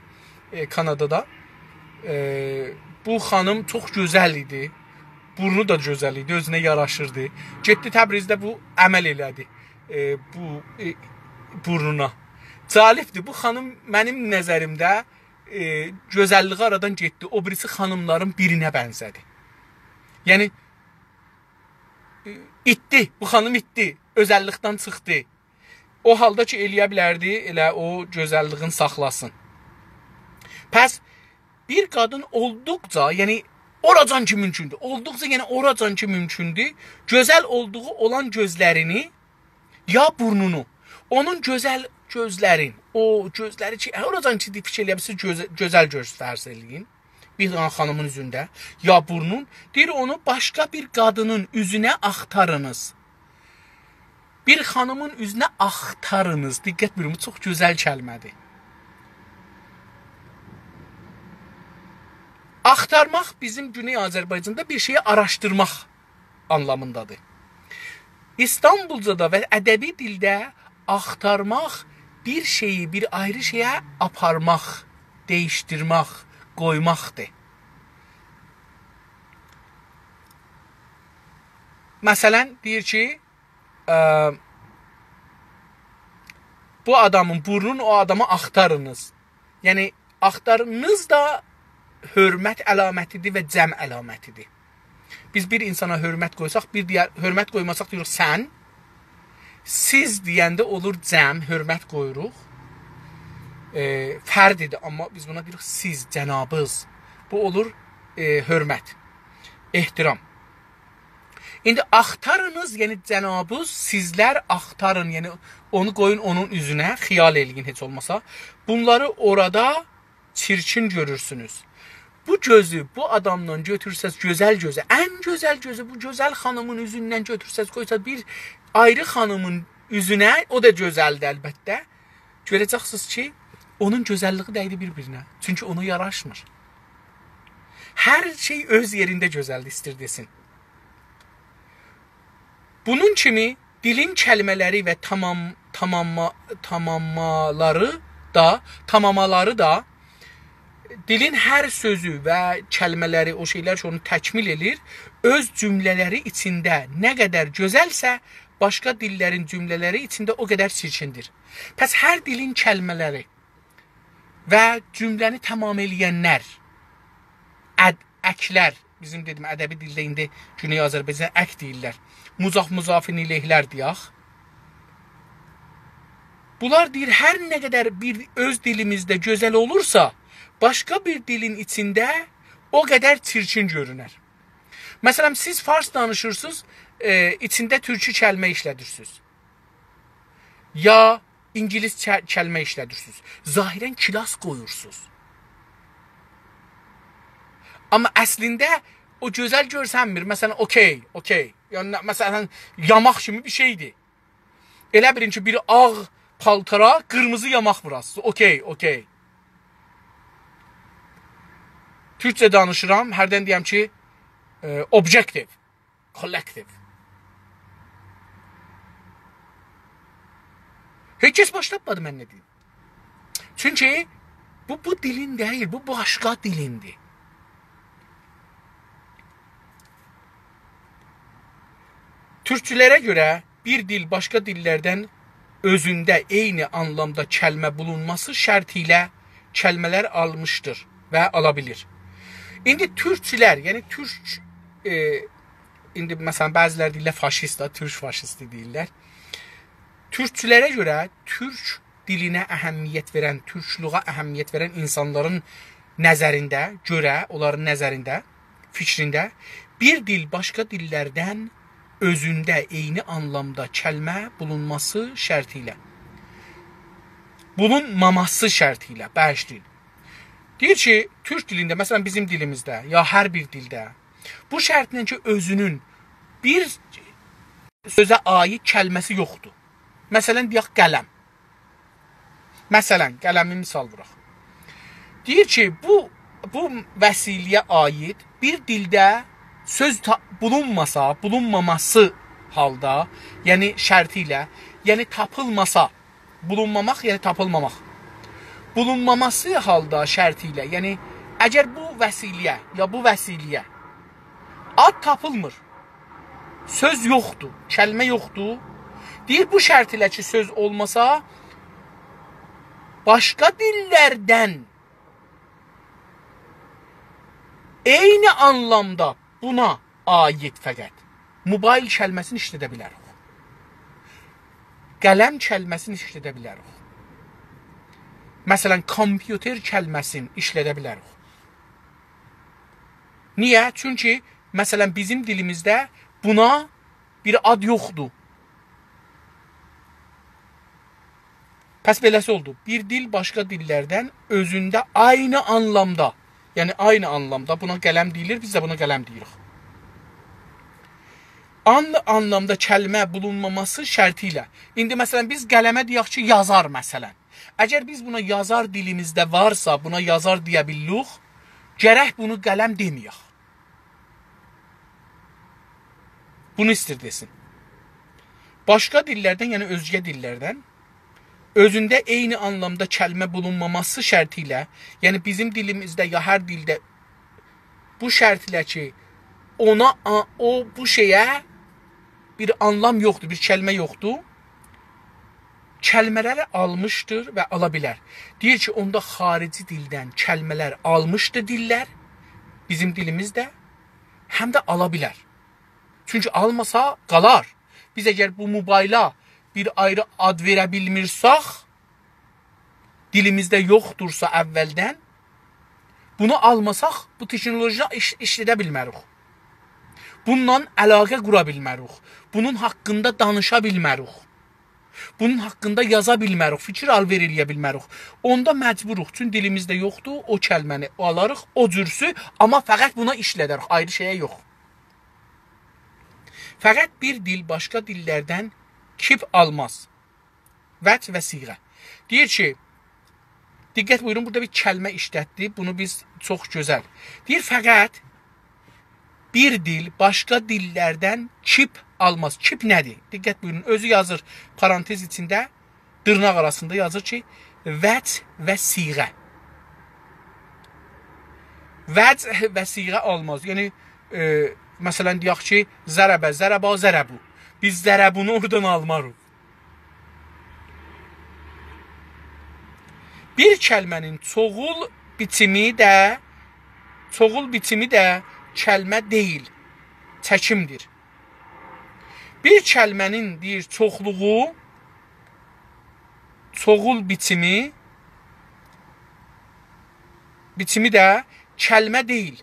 ائ، کانادادا. ائ، بو خانیم چوخ گؤزل ایدی. بورنو دا گؤزل ایدی، اؤزونه یاراشیردی. گئتدی تبریزده بو عمل ائله‌دی. ائ، بو، ائ، بورنونا. جالبدیر. بو خانیم منیم نظریمده، ائ، گؤزللیگی آرادان گئتدی. او بیریسی خانیملارین بیرینه بنزه‌دی. یعنی، ائ، ایتدی. بو خانیم ایتدی. اؤزللیکدن چیخدی. او حالدا کی، ائلیه بیلردی، ائله او گؤزللیگین ساخلاسین. پس بیر قادین اولدوقجا، یعنی اوراجان کی مومکوندور، اولدوقجا، یعنی اوراجان کی مومکوندور، گؤزل اولدوغو اولان گؤزلرینی یا بورنونو، اونون گؤزل گؤزلرین، او گؤزلری کی، هه، اوراجان کی، فیکیر ائلیه بیلسیز، گؤزه-، گؤزل گؤز فرض ائله‌یین. بیر دنه خانیمین اوزونده، یا بورنون، دئییر، اونو باشقا بیر قادینین اوزونه آختارینیز. بیر خانیمین اوزونه آختارینیز. دقت بویورون، بو چوخ گؤزل کلمه‌دیر. آختارماق بیزیم گونئی آذربایجاندا بیر شئیی آراشدیرماق آنلامیندادیر. ایستانبولجادا و ادبی دیلده آختارماق بیر شئیی بیر آیری شئیه آپارماق، دییشدیرمک، قویماقدیر. مثلا، دئییر کی، ا، بو آدامین بورنون، او آدامی آختارینیز. یعنی، آختارینیز دا حؤرمت علامتی‌دیر و جمع علامتی‌دیر. بیز بیر اینسانا حؤرمت قویساق، بیر دیگر حؤرمت قویماساق دئییریک «سن». «سیز» دئینده اولور جمع، حؤرمت قویوروق. ائ، فردی‌دیر، آمما بیز بونا دئییریک «سیز»، «جنابیز». بو اولور، ائ، حؤرمت، احترام. ایندی «آختارینیز»، یعنی «جنابیز»، «سیزلر آختارین»، یعنی اونو قویون اونون اوزونه، خیال ائله‌یین هئچ اولماسا. «بونلاری اورادا چیرکین گؤرورسونوز.» بو گؤزو بو آدامدان گؤتورسز، گؤزل گؤزو، ان گؤزل گؤزو بو گؤزل خانیمین اوزوندن گؤتورسز، قویساز بیر آیری خانیمین اوزونه، او دا گؤزلدیر البته. گؤره‌جکسینیز کی، اونون گؤزللیگی دَیدی بیر-بیرینه. چونکی اونا یاراشمیر. هر شئی اؤز یئرینده گؤزلدیر، ایستیر دئسین. بونون کیمی دیلین کلمه‌لری و تامام، تامامما، تاماممالاری دا، تامامالاری دا، دیلین هر سؤزو و کلمه‌لری، او شئیلر کی، اونو تکمیل ائله‌ییر، اؤز جمله‌لری ایچینده نه قدر گؤزلسه، باشقا دیللرین جمله‌لری ایچینده او قدر چیرکیندیر. پس هر دیلین کلمه‌لری و جمله‌نی تامام ائله‌ینلر، اد-، اکلر، بیزیم، دئدیم، ادبی دیلده ایندی گونئی آذربایجاندا اک دئییرلر. مضاف، مضاف‌الیه‌لر دئیک. بونلار دئییر، هر نه قدر بیر اؤز دیلیمیزده گؤزل اولورسا، باشقا بیر دیلین ایچینده او قدر چیرکین گؤرونر. مثلا، سیز فارس دانیشیرسینیز، ائ، ایچینده تورکو کلمه ایشله‌دیرسینیز. یا اینگیلیس چه-، کلمه ایشله‌دیرسینیز. ظاهرا کلاس قویورسونوز. آمما اصلینده او گؤزل گؤرسنمیر. مثلا، اوکی، اوکی. یعنی، مثلا، یاماق کیمی بیر شئیدیر. ائله بیلین کی، بیر آغ پالتارا قیرمیزی یاماق ووراسینیز. اوکی، اوکی. تورکجه دانیشیرام، هردن دئیم کی، ائ، objective. Collective. هئچ کس باش تاپمادی من نه دئییم. چونکی بو، بو دیلین دئییل، بو باشقا دیلیندیر. تورکچولره گؤره بیر دیل باشقا دیللردن اؤزونده عینی آنلامدا کلمه بولونماسی شرطی ایله کلمه‌لر آلمیشدیر و آلا بیلیر. ایندی تورکچولر، یعنی تورک، ائ، ایندی مثلا بعضی‌لری دئییرلر فاشیست دا، تورک فاشیستی دئییرلر. تورکچولره گؤره تورک دیلینه اهمیت وئرن، تورکلوغا اهمیت وئرن اینسانلارین نظرینده، گؤره، اونلارین نظرینده، فیکرینده بیر دیل باشقا دیللردن اؤزونده عینی آنلامدا کلمه بولونماسی شرطی ایله. بولونماماسی شرطی ایله، باغیشلایین. دئییر کی، تورک دیلینده، مثلا بیزیم دیلیمیزده، یا هر بیر دیلده، بو شرطله کی، اؤزونون بیر سؤزه عایید کلمه‌سی یوخدور. مثلا، دئیک، قلم. مثلا، قلمی مثال ووراق. دئییر کی، بو، بو وسیله‌یه عایید بیر دیلده سؤز تا-، بولونماسا، بولونماماسی حالدا، یعنی شرطی ایله، یعنی تاپیلماسا، بولونماماق، یعنی تاپیلماماق. بولونماماسی حالدا شرطی ایله، یعنی اگر بو وسیله‌یه، یا بو وسیله‌یه آد تاپیلمیر، سؤز یوخدور، کلمه یوخدور. دئییر، بو شرط ایله کی، سؤز اولماسا، باشقا دیللردن عینی آنلامدا بونا عایید فقط موبایل کلمه‌سینی ایشلده بیلریک. قلم کلمه‌سینی ایشلده بیلریک. مثلا، کامپیوتر کلمه‌سینی ایشلده بیلریک. نییه؟ چونکی، مثلا، بیزیم دیلیمیزده بونا بیر آد یوخدور. پس بئله‌سی اولدو. بیر دیل باشقا دیللردن اؤزونده عینی آنلامدا، یعنی عینی آنلامدا، بونا قلم دئییلیر، بیز ده بونا قلم دئییریک. عینی آنلامدا کلمه بولونماماسی شرطی ایله. ایندی، مثلا، بیز قلمه دئیک کی، یازار، مثلا. اگر بیز بونا یازار دیلیمیزده وارسا، بونا یازار دئیه بیلیریک، گرک بونو قلم دئمه‌یک. بونو ایستیر دئسین. باشقا دیللردن، یعنی اؤزگه دیللردن، اؤزونده عینی آنلامدا کلمه بولونماماسی شرطی ایله، یعنی بیزیم دیلیمیزده یا هر دیلده بو شرط ایله کی، اونا، آ-، او، بو شئیه بیر آنلام یوخدور، بیر کلمه یوخدور. کلمه‌لری آلمیشدیر و آلا بیلر. دئییر کی، اوندا خارجی دیلدن کلمه‌لر آلمیشدی دیللر، بیزیم دیلیمیز ده، هم ده آلا بیلر. چونکی آلماسا قالار. بیز اگر بو موبایلا بیر آیری آد وئره بیلمیرسک، دیلیمیزده یوخدورسا اولدن، بونو آلماساق، بو تکنولوژی‌نی ایش-، ایشلده بیلمه‌ریک. بونونلا علاقه قورا بیلمه‌ریک. بونون حاقیندا دانیشا بیلمه‌ریک. بونون حاقیندا یازا بیلمه‌ریک، فیکیر آل‌وئر ائله‌یه بیلمه‌ریک. اوندا مجبوروق، چون دیلیمیزده یوخدور، او کلمه‌نی آلاریق، او جورسو، آمما فقط بونا ایشلدریک، آیری شئیه یوخ. فقط بیر دیل باشقا دیللردن کیپ آلماز. وجه و صیغه. دئییر کی، دقت بویورون، بورادا بیر کلمه ایشلتدی. بونو بیز چوخ گؤزل. دئییر، فقط بیر دیل باشقا دیللردن کیپ آلماز. کیپ نه‌دیر؟ دقت بویورون، اؤزو یازیر پارانتز ایچینده، دیرناق آراسیندا یازیر کی، وجه و صیغه. وجه و صیغه آلماز. یعنی، ائ، مثلا، دئیک کی، ضربه، ضربا، ضربو. بیز ضربونو اورادان آلماریق. بیر کلمه‌نین چوغول بیچیمی ده، چوغول بیچیمی ده کلمه دئییل، چکیمدیر. بیر کلمه‌نین، دئییر، چوخلوغو، چوغول بیچیمی، بیچیمی ده کلمه دئییل،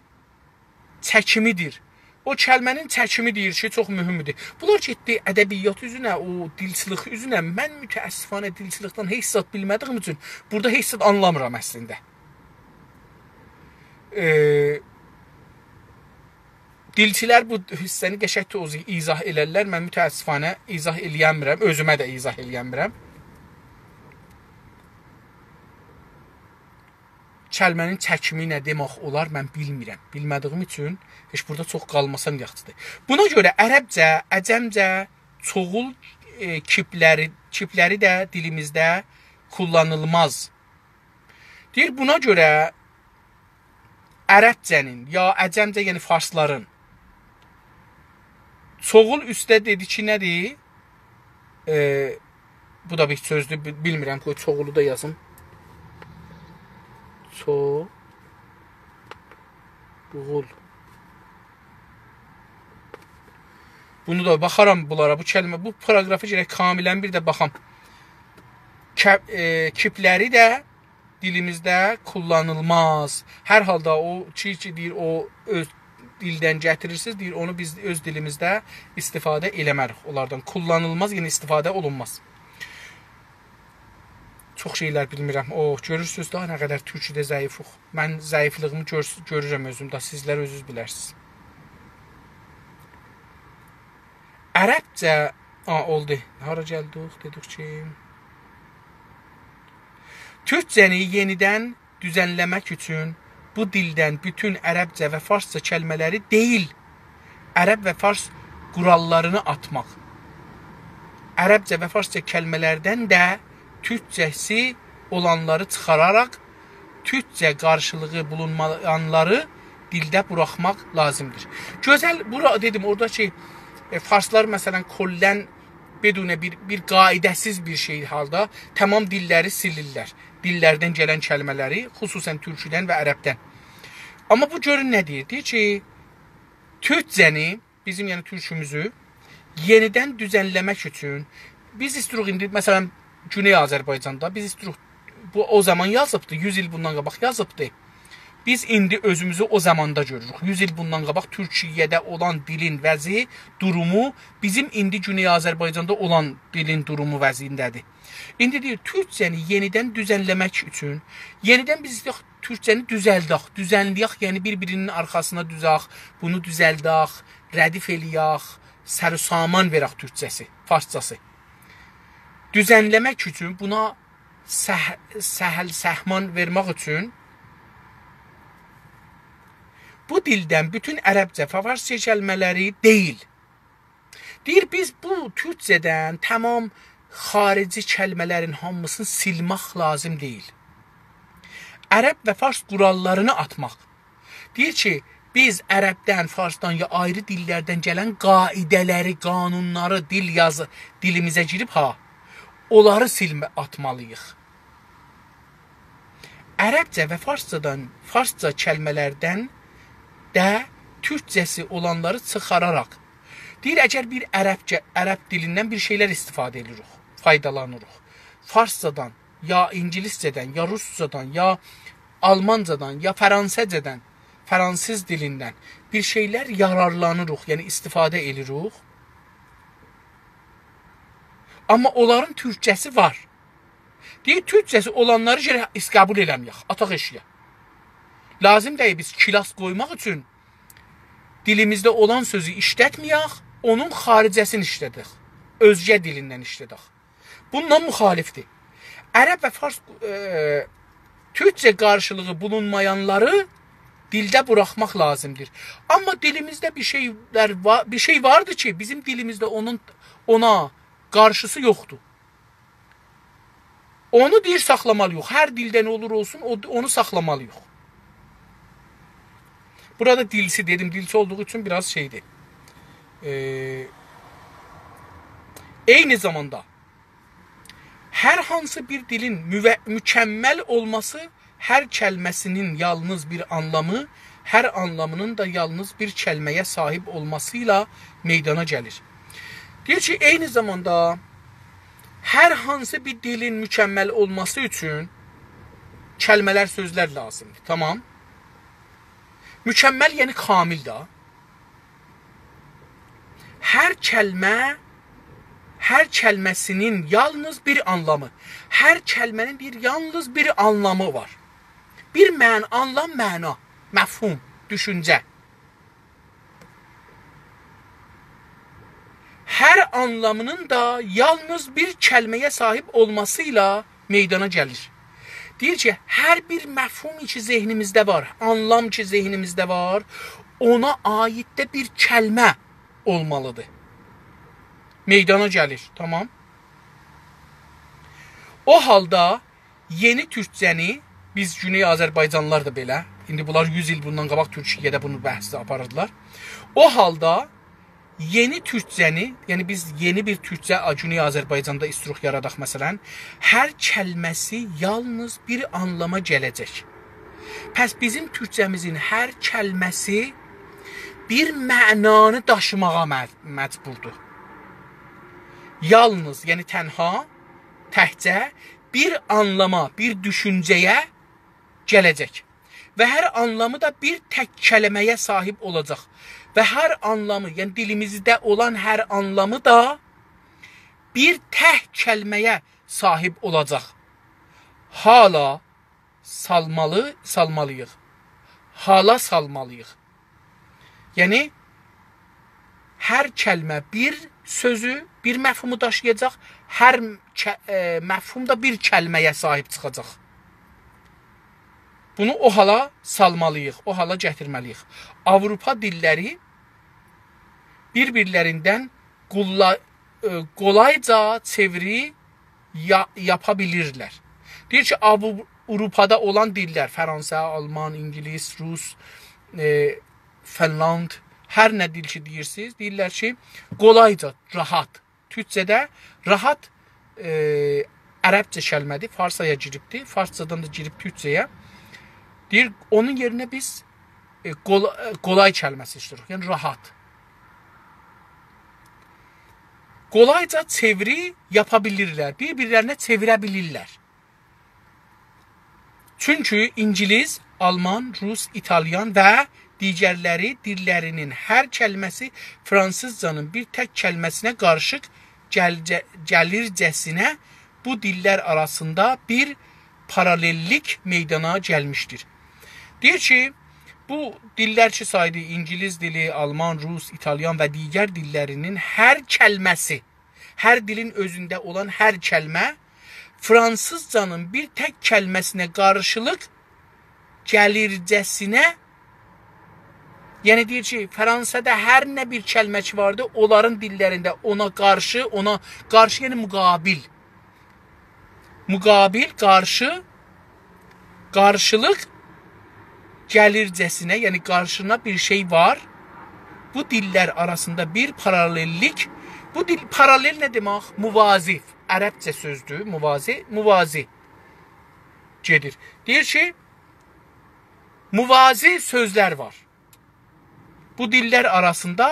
چکیمیدیر. او کلمه‌نین چکیمی دئییر کی، چوخ مهمدور. بونلار گئتدی ادبیات اوزونه، او دیلچیلیک اوزونه. من متأسفانه دیلچیلیکدن هئچ زاد بیلمه‌دیییم اوچون بورادا هئچ زاد آنلامیرام اصلینده. ائ، دیلچیلر بو حیصه‌نی قشنگ توضیح، ایضاح ائلرلر. من متأسفانه ایضاح ائلیه‌نمیرم، اؤزومه ده ایضاح ائلیه‌نمیرم. کلمه‌نین چکیمی نه دئمک اولار، من بیلمیرم. بیلمه‌دیییم اوچون هئچ بورادا چوخ قالماسام یاخشیدیر. بونا گؤره عربجه، عجمجه، چوغول، ائ، کیپلری، کیپلری ده دیلیمیزده کوللانیلماز. دئییر، بونا گؤره عربجه‌نین یا عجمجه، یعنی فارسلارین، چوغول اوسته دئدی کی، نه‌دیر؟ ائ، بو دا بیر سؤزدور، بی-، بیلمیرم، قوی چوغولو دا یازیم. چوغول. بونو دا باخارام بونلارا، بو کلمه، بو پاراگرافی گرک کاملاً بیر ده باخام. کپ-، ائ، کیپلری ده دیلیمیزده کوللانیلماز. هر حالدا او کی، کی دئییر، او اؤز دیلدن گتیریرسینیز، دئییر، اونو بیز اؤز دیلیمیزده استفاده ائله‌مه‌ریک اونلاردان. کوللانیلماز، یعنی استفاده اولونماز. چوخ شئیلر بیلمیرم. او، گؤرورسونوز دا، نه قدر تورکوده ضعیفوق. من ضعیفلیگیمی گؤر-، گؤرورم اؤزومده، سیزلر اؤزونوز بیلرسینیز. عربجه، آ، اولدو. هارا گلدیک؟ دئدیک کی، تورکجه‌نی یئنیدن دوزنله‌مک اوچون بو دیلدن بوتون عربجه و فارسجا کلمه‌لری دئییل، عرب و فارس قوراللارینی آتماق. عربجه و فارسجا کلمه‌لردن ده تورکجه‌سی اولانلاری چیخاراراق تورکجه قارشیلیغی بولونمایانلاری دیلده بوراخماق لازیمدیر. گؤزل، بورا دئدیم، اورادا کی، ائ، فارسلار، مثلا، کلاً بدون بیر، بیر قاعده‌سیز بیر شئی حالدا تمام دیللری سیلیرلر. دیللردن گلن کلمه‌لری، خصوصاً تورکودن و عربدن. آمما بو گؤرون نه دئییر؟ دئییر کی، تورکجه‌نی، بیزیم، یعنی تورکوموزو یئنیدن دوزنله‌مک اوچون بیز ایستیروق ایندی، مثلا، گونئی آذربایجاندا بیز ایستیروق، بو او زامان یازیبدی، یوز ایل بوندان قاباق یازیبدی. بیز ایندی اؤزوموزو او زاماندا گؤروروک. یوز ایل بوندان قاباق تورکیه‌ده اولان دیلین وضعی، دورومو بیزیم ایندی گونئی آذربایجاندا اولان دیلین دورومو وضعینده‌دیر. ایندی دئییر، تورکجه‌نی یئنیدن دوزنله‌مک اوچون، یئنیدن بیز دئیک، تورکجه‌نی دوزلدک، دوزنله‌یک، یعنی بیر-بیرینین آرخاسینا دوزک، بونو دوزلدک، ردیف ائله‌یک، سر و سامان وئرک تورکجه‌سی، فارسجاسی. دوزنله‌مک اوچون، بونا سه-، سهل سهمان وئرمک اوچون بو دیلدن بوتون عربجه و فارسجا کلمه‌لری دئییل. دئییر، بیز بو تورکجه‌دن تمام خارجی کلمه‌لرین هامیسینی سیلمک لازیم دئییل. عرب و فارس قوراللارینی آتماق. دئییر کی، بیز عربدن، فارسدان یا آیری دیللردن گلن قاعده‌لری، قانونلاری، دیل یازی، دیلیمیزه گیریب ها، اونلاری سیلمه آتمالی‌ییق. عربجه و فارسجادان، فارسجا کلمه‌لردن ده تورکجه‌سی اولانلاری چیخاراراق. دئییر، اگر بیر عربجه، عرب دیلیندن بیر شئیلر استفاده ائدیریک، فایدالانیریق. فارسجادان، یا اینگیلیسجه‌دن، یا روسجادان، یا آلمانجادان، یا فرانسه‌جه‌دن، فرانسیز دیلیندن بیر شئیلر یارارلانیریق، یعنی استفاده ائدیریک. آمما اونلارین تورکجه‌سی وار. دئییر، تورکجه‌سی اولانلاری گرک قبول ائله‌مه‌یک، آتاق ائشییه. لازیم دئییل بیز کلاس قویماق اوچون دیلیمیزده اولان سؤزو ایشلتمه‌یک، اونون خارجه‌سینی ایشلدک. اؤزگه دیلیندن ایشلدک. بونونلا مخالفدیر. عرب و فارس، ائ، تورکجه قارشیلیغی بولونمایانلاری دیلده بوراخماق لازیمدیر. آمما دیلیمیزده بیر شئیلر وا-، بیر شئی واردی کی، بیزیم دیلیمیزده اونون، اونا قارشیسی یوخدور. اونو دئییر ساخلامالی‌ییق. هر دیلده نه اولور اولسون، او، اونو ساخلامالی‌ییق. بورادا دیلچی دئدیم، دیلچی اولدوغو اوچون بیر آز شئیدیر. ائ، عینی زاماندا هر هانسی بیر دیلین موه-، مکمل اولماسی هر کلمه‌سینین یالنیز بیر آنلامی، هر آنلامینین دا یالنیز بیر کلمه‌یه صاحیب اولماسی ایله میدانا گلیر. دئییر کی، عینی زاماندا هر هانسی بیر دیلین مکمل اولماسی اوچون کلمه‌لر، سؤزلر لازیمدیر. تامام. مکمل، یعنی کامل ده. هر کلمه، هر کلمه‌سینین یالنیز بیر آنلامی. هر کلمه‌نین بیر، یالنیز بیر آنلامی وار. بیر معنا، آنلام، معنا، مفهوم، دوشونجه. هر آنلامینین دا یالنیز بیر کلمه‌یه صاحیب اولماسی ایله میدانا گلیر. دئییر کی، هر بیر مفهوم کی ذهنیمیزده وار، آنلام کی ذهنیمیزده وار، اونا عایید ده بیر کلمه اولمالیدیر. میدانا گلیر، تامام. او حالدا یئنی تورکجه‌نی، بیز گونئی آذربایجانلیلار دا بئله، ایندی بونلار یوز ایل بوندان قاباق تورکیه‌ده بونو بحث آپاریردیلار. او حالدا یئنی تورکجه‌نی، یعنی بیز یئنی بیر تورکجه آ-، گونئی آذربایجاندا ایستیروخ یاراداق، مثلا، هر کلمه‌سی یالنیز بیر آنلاما گله‌جک. پس بیزیم تورکجه‌میزین هر کلمه‌سی بیر معنانی داشیماغا مج-، مجبوردور. یالنیز، یعنی تنها، تکجه بیر آنلاما، بیر دوشونجه‌یه گله‌جک. و هر آنلامی دا بیر تک کلمه‌یه صاحیب اولاجاق. و هر آنلامی، یعنی دیلیمیزده اولان هر آنلامی دا بیر تک کلمه‌یه صاحیب اولاجاق. حالا سالمالی، سالمالی‌ییق. حالا سالمالی‌ییق. یعنی، هر کلمه بیر سؤزو، بیر مفهومو داشییاجاق، هر ک-، ائ، مفهوم دا بیر کلمه‌یه صاحیب چیخاجاق. بونو او حالا سالمالی‌ییق، او حالا گتیرمه‌لی‌ییک. آوروپا دیللری بیر-بیرلریندن قولا-، ائ، قولایجا چئویری یا-، یاپا بیلیرلر. دئییر کی، آو-، آوروپادا اولان دیللر، فرانسه، آلمان، اینگیلیس، روس، ائ، فنلاند، هر نه دیل کی دئییرسینیز، دئییرلر کی، قولایجا، راحت. تورکجه‌ده راحت، ائ، عربجه کلمه‌دیر، فارسایا گیریبدیر، فارسجادان دا گیریب تورکجه‌یه. دئییر، اونون یئرینه بیز، ائ، قول-، ائ، قولای کلمه‌سی ایشله‌ییریک، یعنی راحت. قولایجا چئویری یاپا بیلیرلر، بیر-بیرلرینه چئویره بیلیرلر. چونکی اینگیلیس، آلمان، روس، ایتالیان و دیگرلری دیللرینین هر کلمه‌سی فرانسیزجانین بیر تک کلمه‌سینه قاریشیق گلجه-، گلیرجه‌سینه بو دیللر آراسیندا بیر پارالللیک میدانا گلمیشدیر. دئییر کی، بو دیللر کی سایدی، اینگیلیس دیلی، آلمان، روس، ایتالیان و دیگر دیللرینین هر کلمه‌سی، هر دیلین اؤزونده اولان هر کلمه فرانسیزجانین بیر تک کلمه‌سینه قاریشیلیق گلیرجه‌سینه، یعنی دئییر کی، فرانسادا هر نه بیر کلمه کی واردی، اونلارین دیللرینده اونا قارشی، اونا قارشی، یعنی مقابل. مقابل، قارشی، قارشیلیق گلیرجه‌سینه، یعنی قارشینا بیر شئی وار. بو دیللر آراسیندا بیر پارالللیک. بو دیل، پارالل نه دئمک؟ موازی. عربجه سؤزدور، موازی، موازی گئدیر. دئییر کی، موازی سؤزلر وار. بو دیللر آراسیندا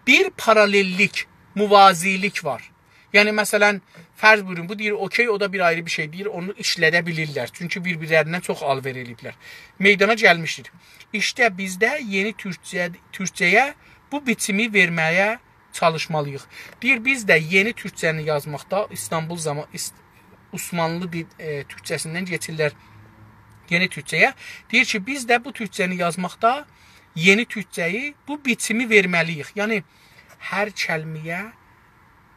بیر پارالللیک، موازیلیک وار. یعنی، مثلا، فرض بویورون، بو دئییر، اوکی، او دا بیر آیری بیر شئی دئییر، اونو ایشلده بیلیرلر. چونکی بیر-بیرلریندن چوخ آل‌وئر ائله‌ییبلر. میدانا گلمیشدیر. ایشته بیز ده یئنی تورکجه، تورکجه‌یه بو بیچیمی وئرمه‌یه چالیشمالی‌ییق. دئییر، بیز ده یئنی تورکجه‌نی یازماقدا ایستانبول زاما-، ایست-، عثمانلی دیل، ائ، تورکجه‌سیندن کئچیرلر یئنی تورکجه‌یه. دئییر کی، بیز ده بو تورکجه‌نی یازماقدا یئنی تورکجه‌یی، بو بیچیمی وئرمه‌لی‌ییک. یعنی، هر کلمه‌یه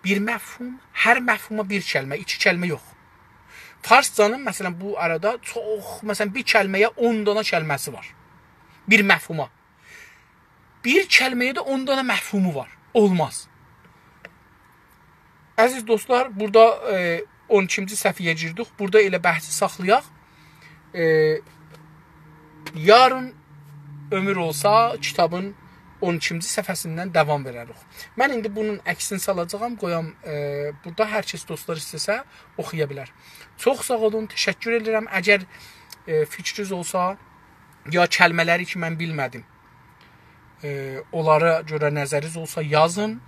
بیر مفهوم، هر مفهوما بیر کلمه، ایکی کلمه یوخ. فارسجانین، مثلا، بو آرادا چوخ، مثلا، بیر کلمه‌یه اون دانا کلمه‌سی وار. بیر مفهوما. بیر کلمه‌یه ده اون دانا مفهومو وار. اولماز. عزیز دوستلار، بورادا، ائ، اون ایکینجی صفحه‌یه گیردیک. بورادا ائله بحثی ساخلایاق. ائ، یارین عؤمور اولسا، کیتابین اون ایکینجی صفحه‌سیندن داوام وئرریک. من ایندی بونون عکسینی سالاجاغام، قویام، ائ، بورادا هر کس دوستلار ایسته‌سه اوخویا بیلر. چوخ ساغ اولون، تشکر ائدیرم. اگر، ائ، فیکرینیز اولسا، یا کلمه‌لری کی، من بیلمه‌دیم، ائ، اونلارا گؤره نظرینیز اولسا یازین،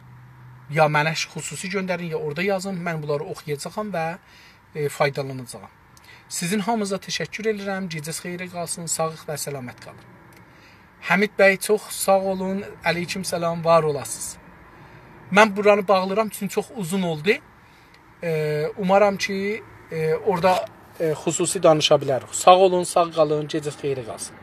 یا منه خصوصی گؤندرین، یا اورادا یازین. من بونلاری اوخویاجاغام و، ائ، فایدالاناجاغام. سیزین هامینیزا تشکر ائدیرم. گئجه‌نیز خئیره قالسین، ساغ و سلامت قالین. حمید بی، چوخ ساغ اولون. علیکم سلام، وار اولاسینیز. من بورانی باغلیرام، چونکی چوخ اوزون اولدو. ائ، اومارام کی، ائ، اورادا، ائ، خصوصی دانیشا بیلریک. ساغ اولون، ساغ قالین، گئجه‌نیز خئیره قالسین.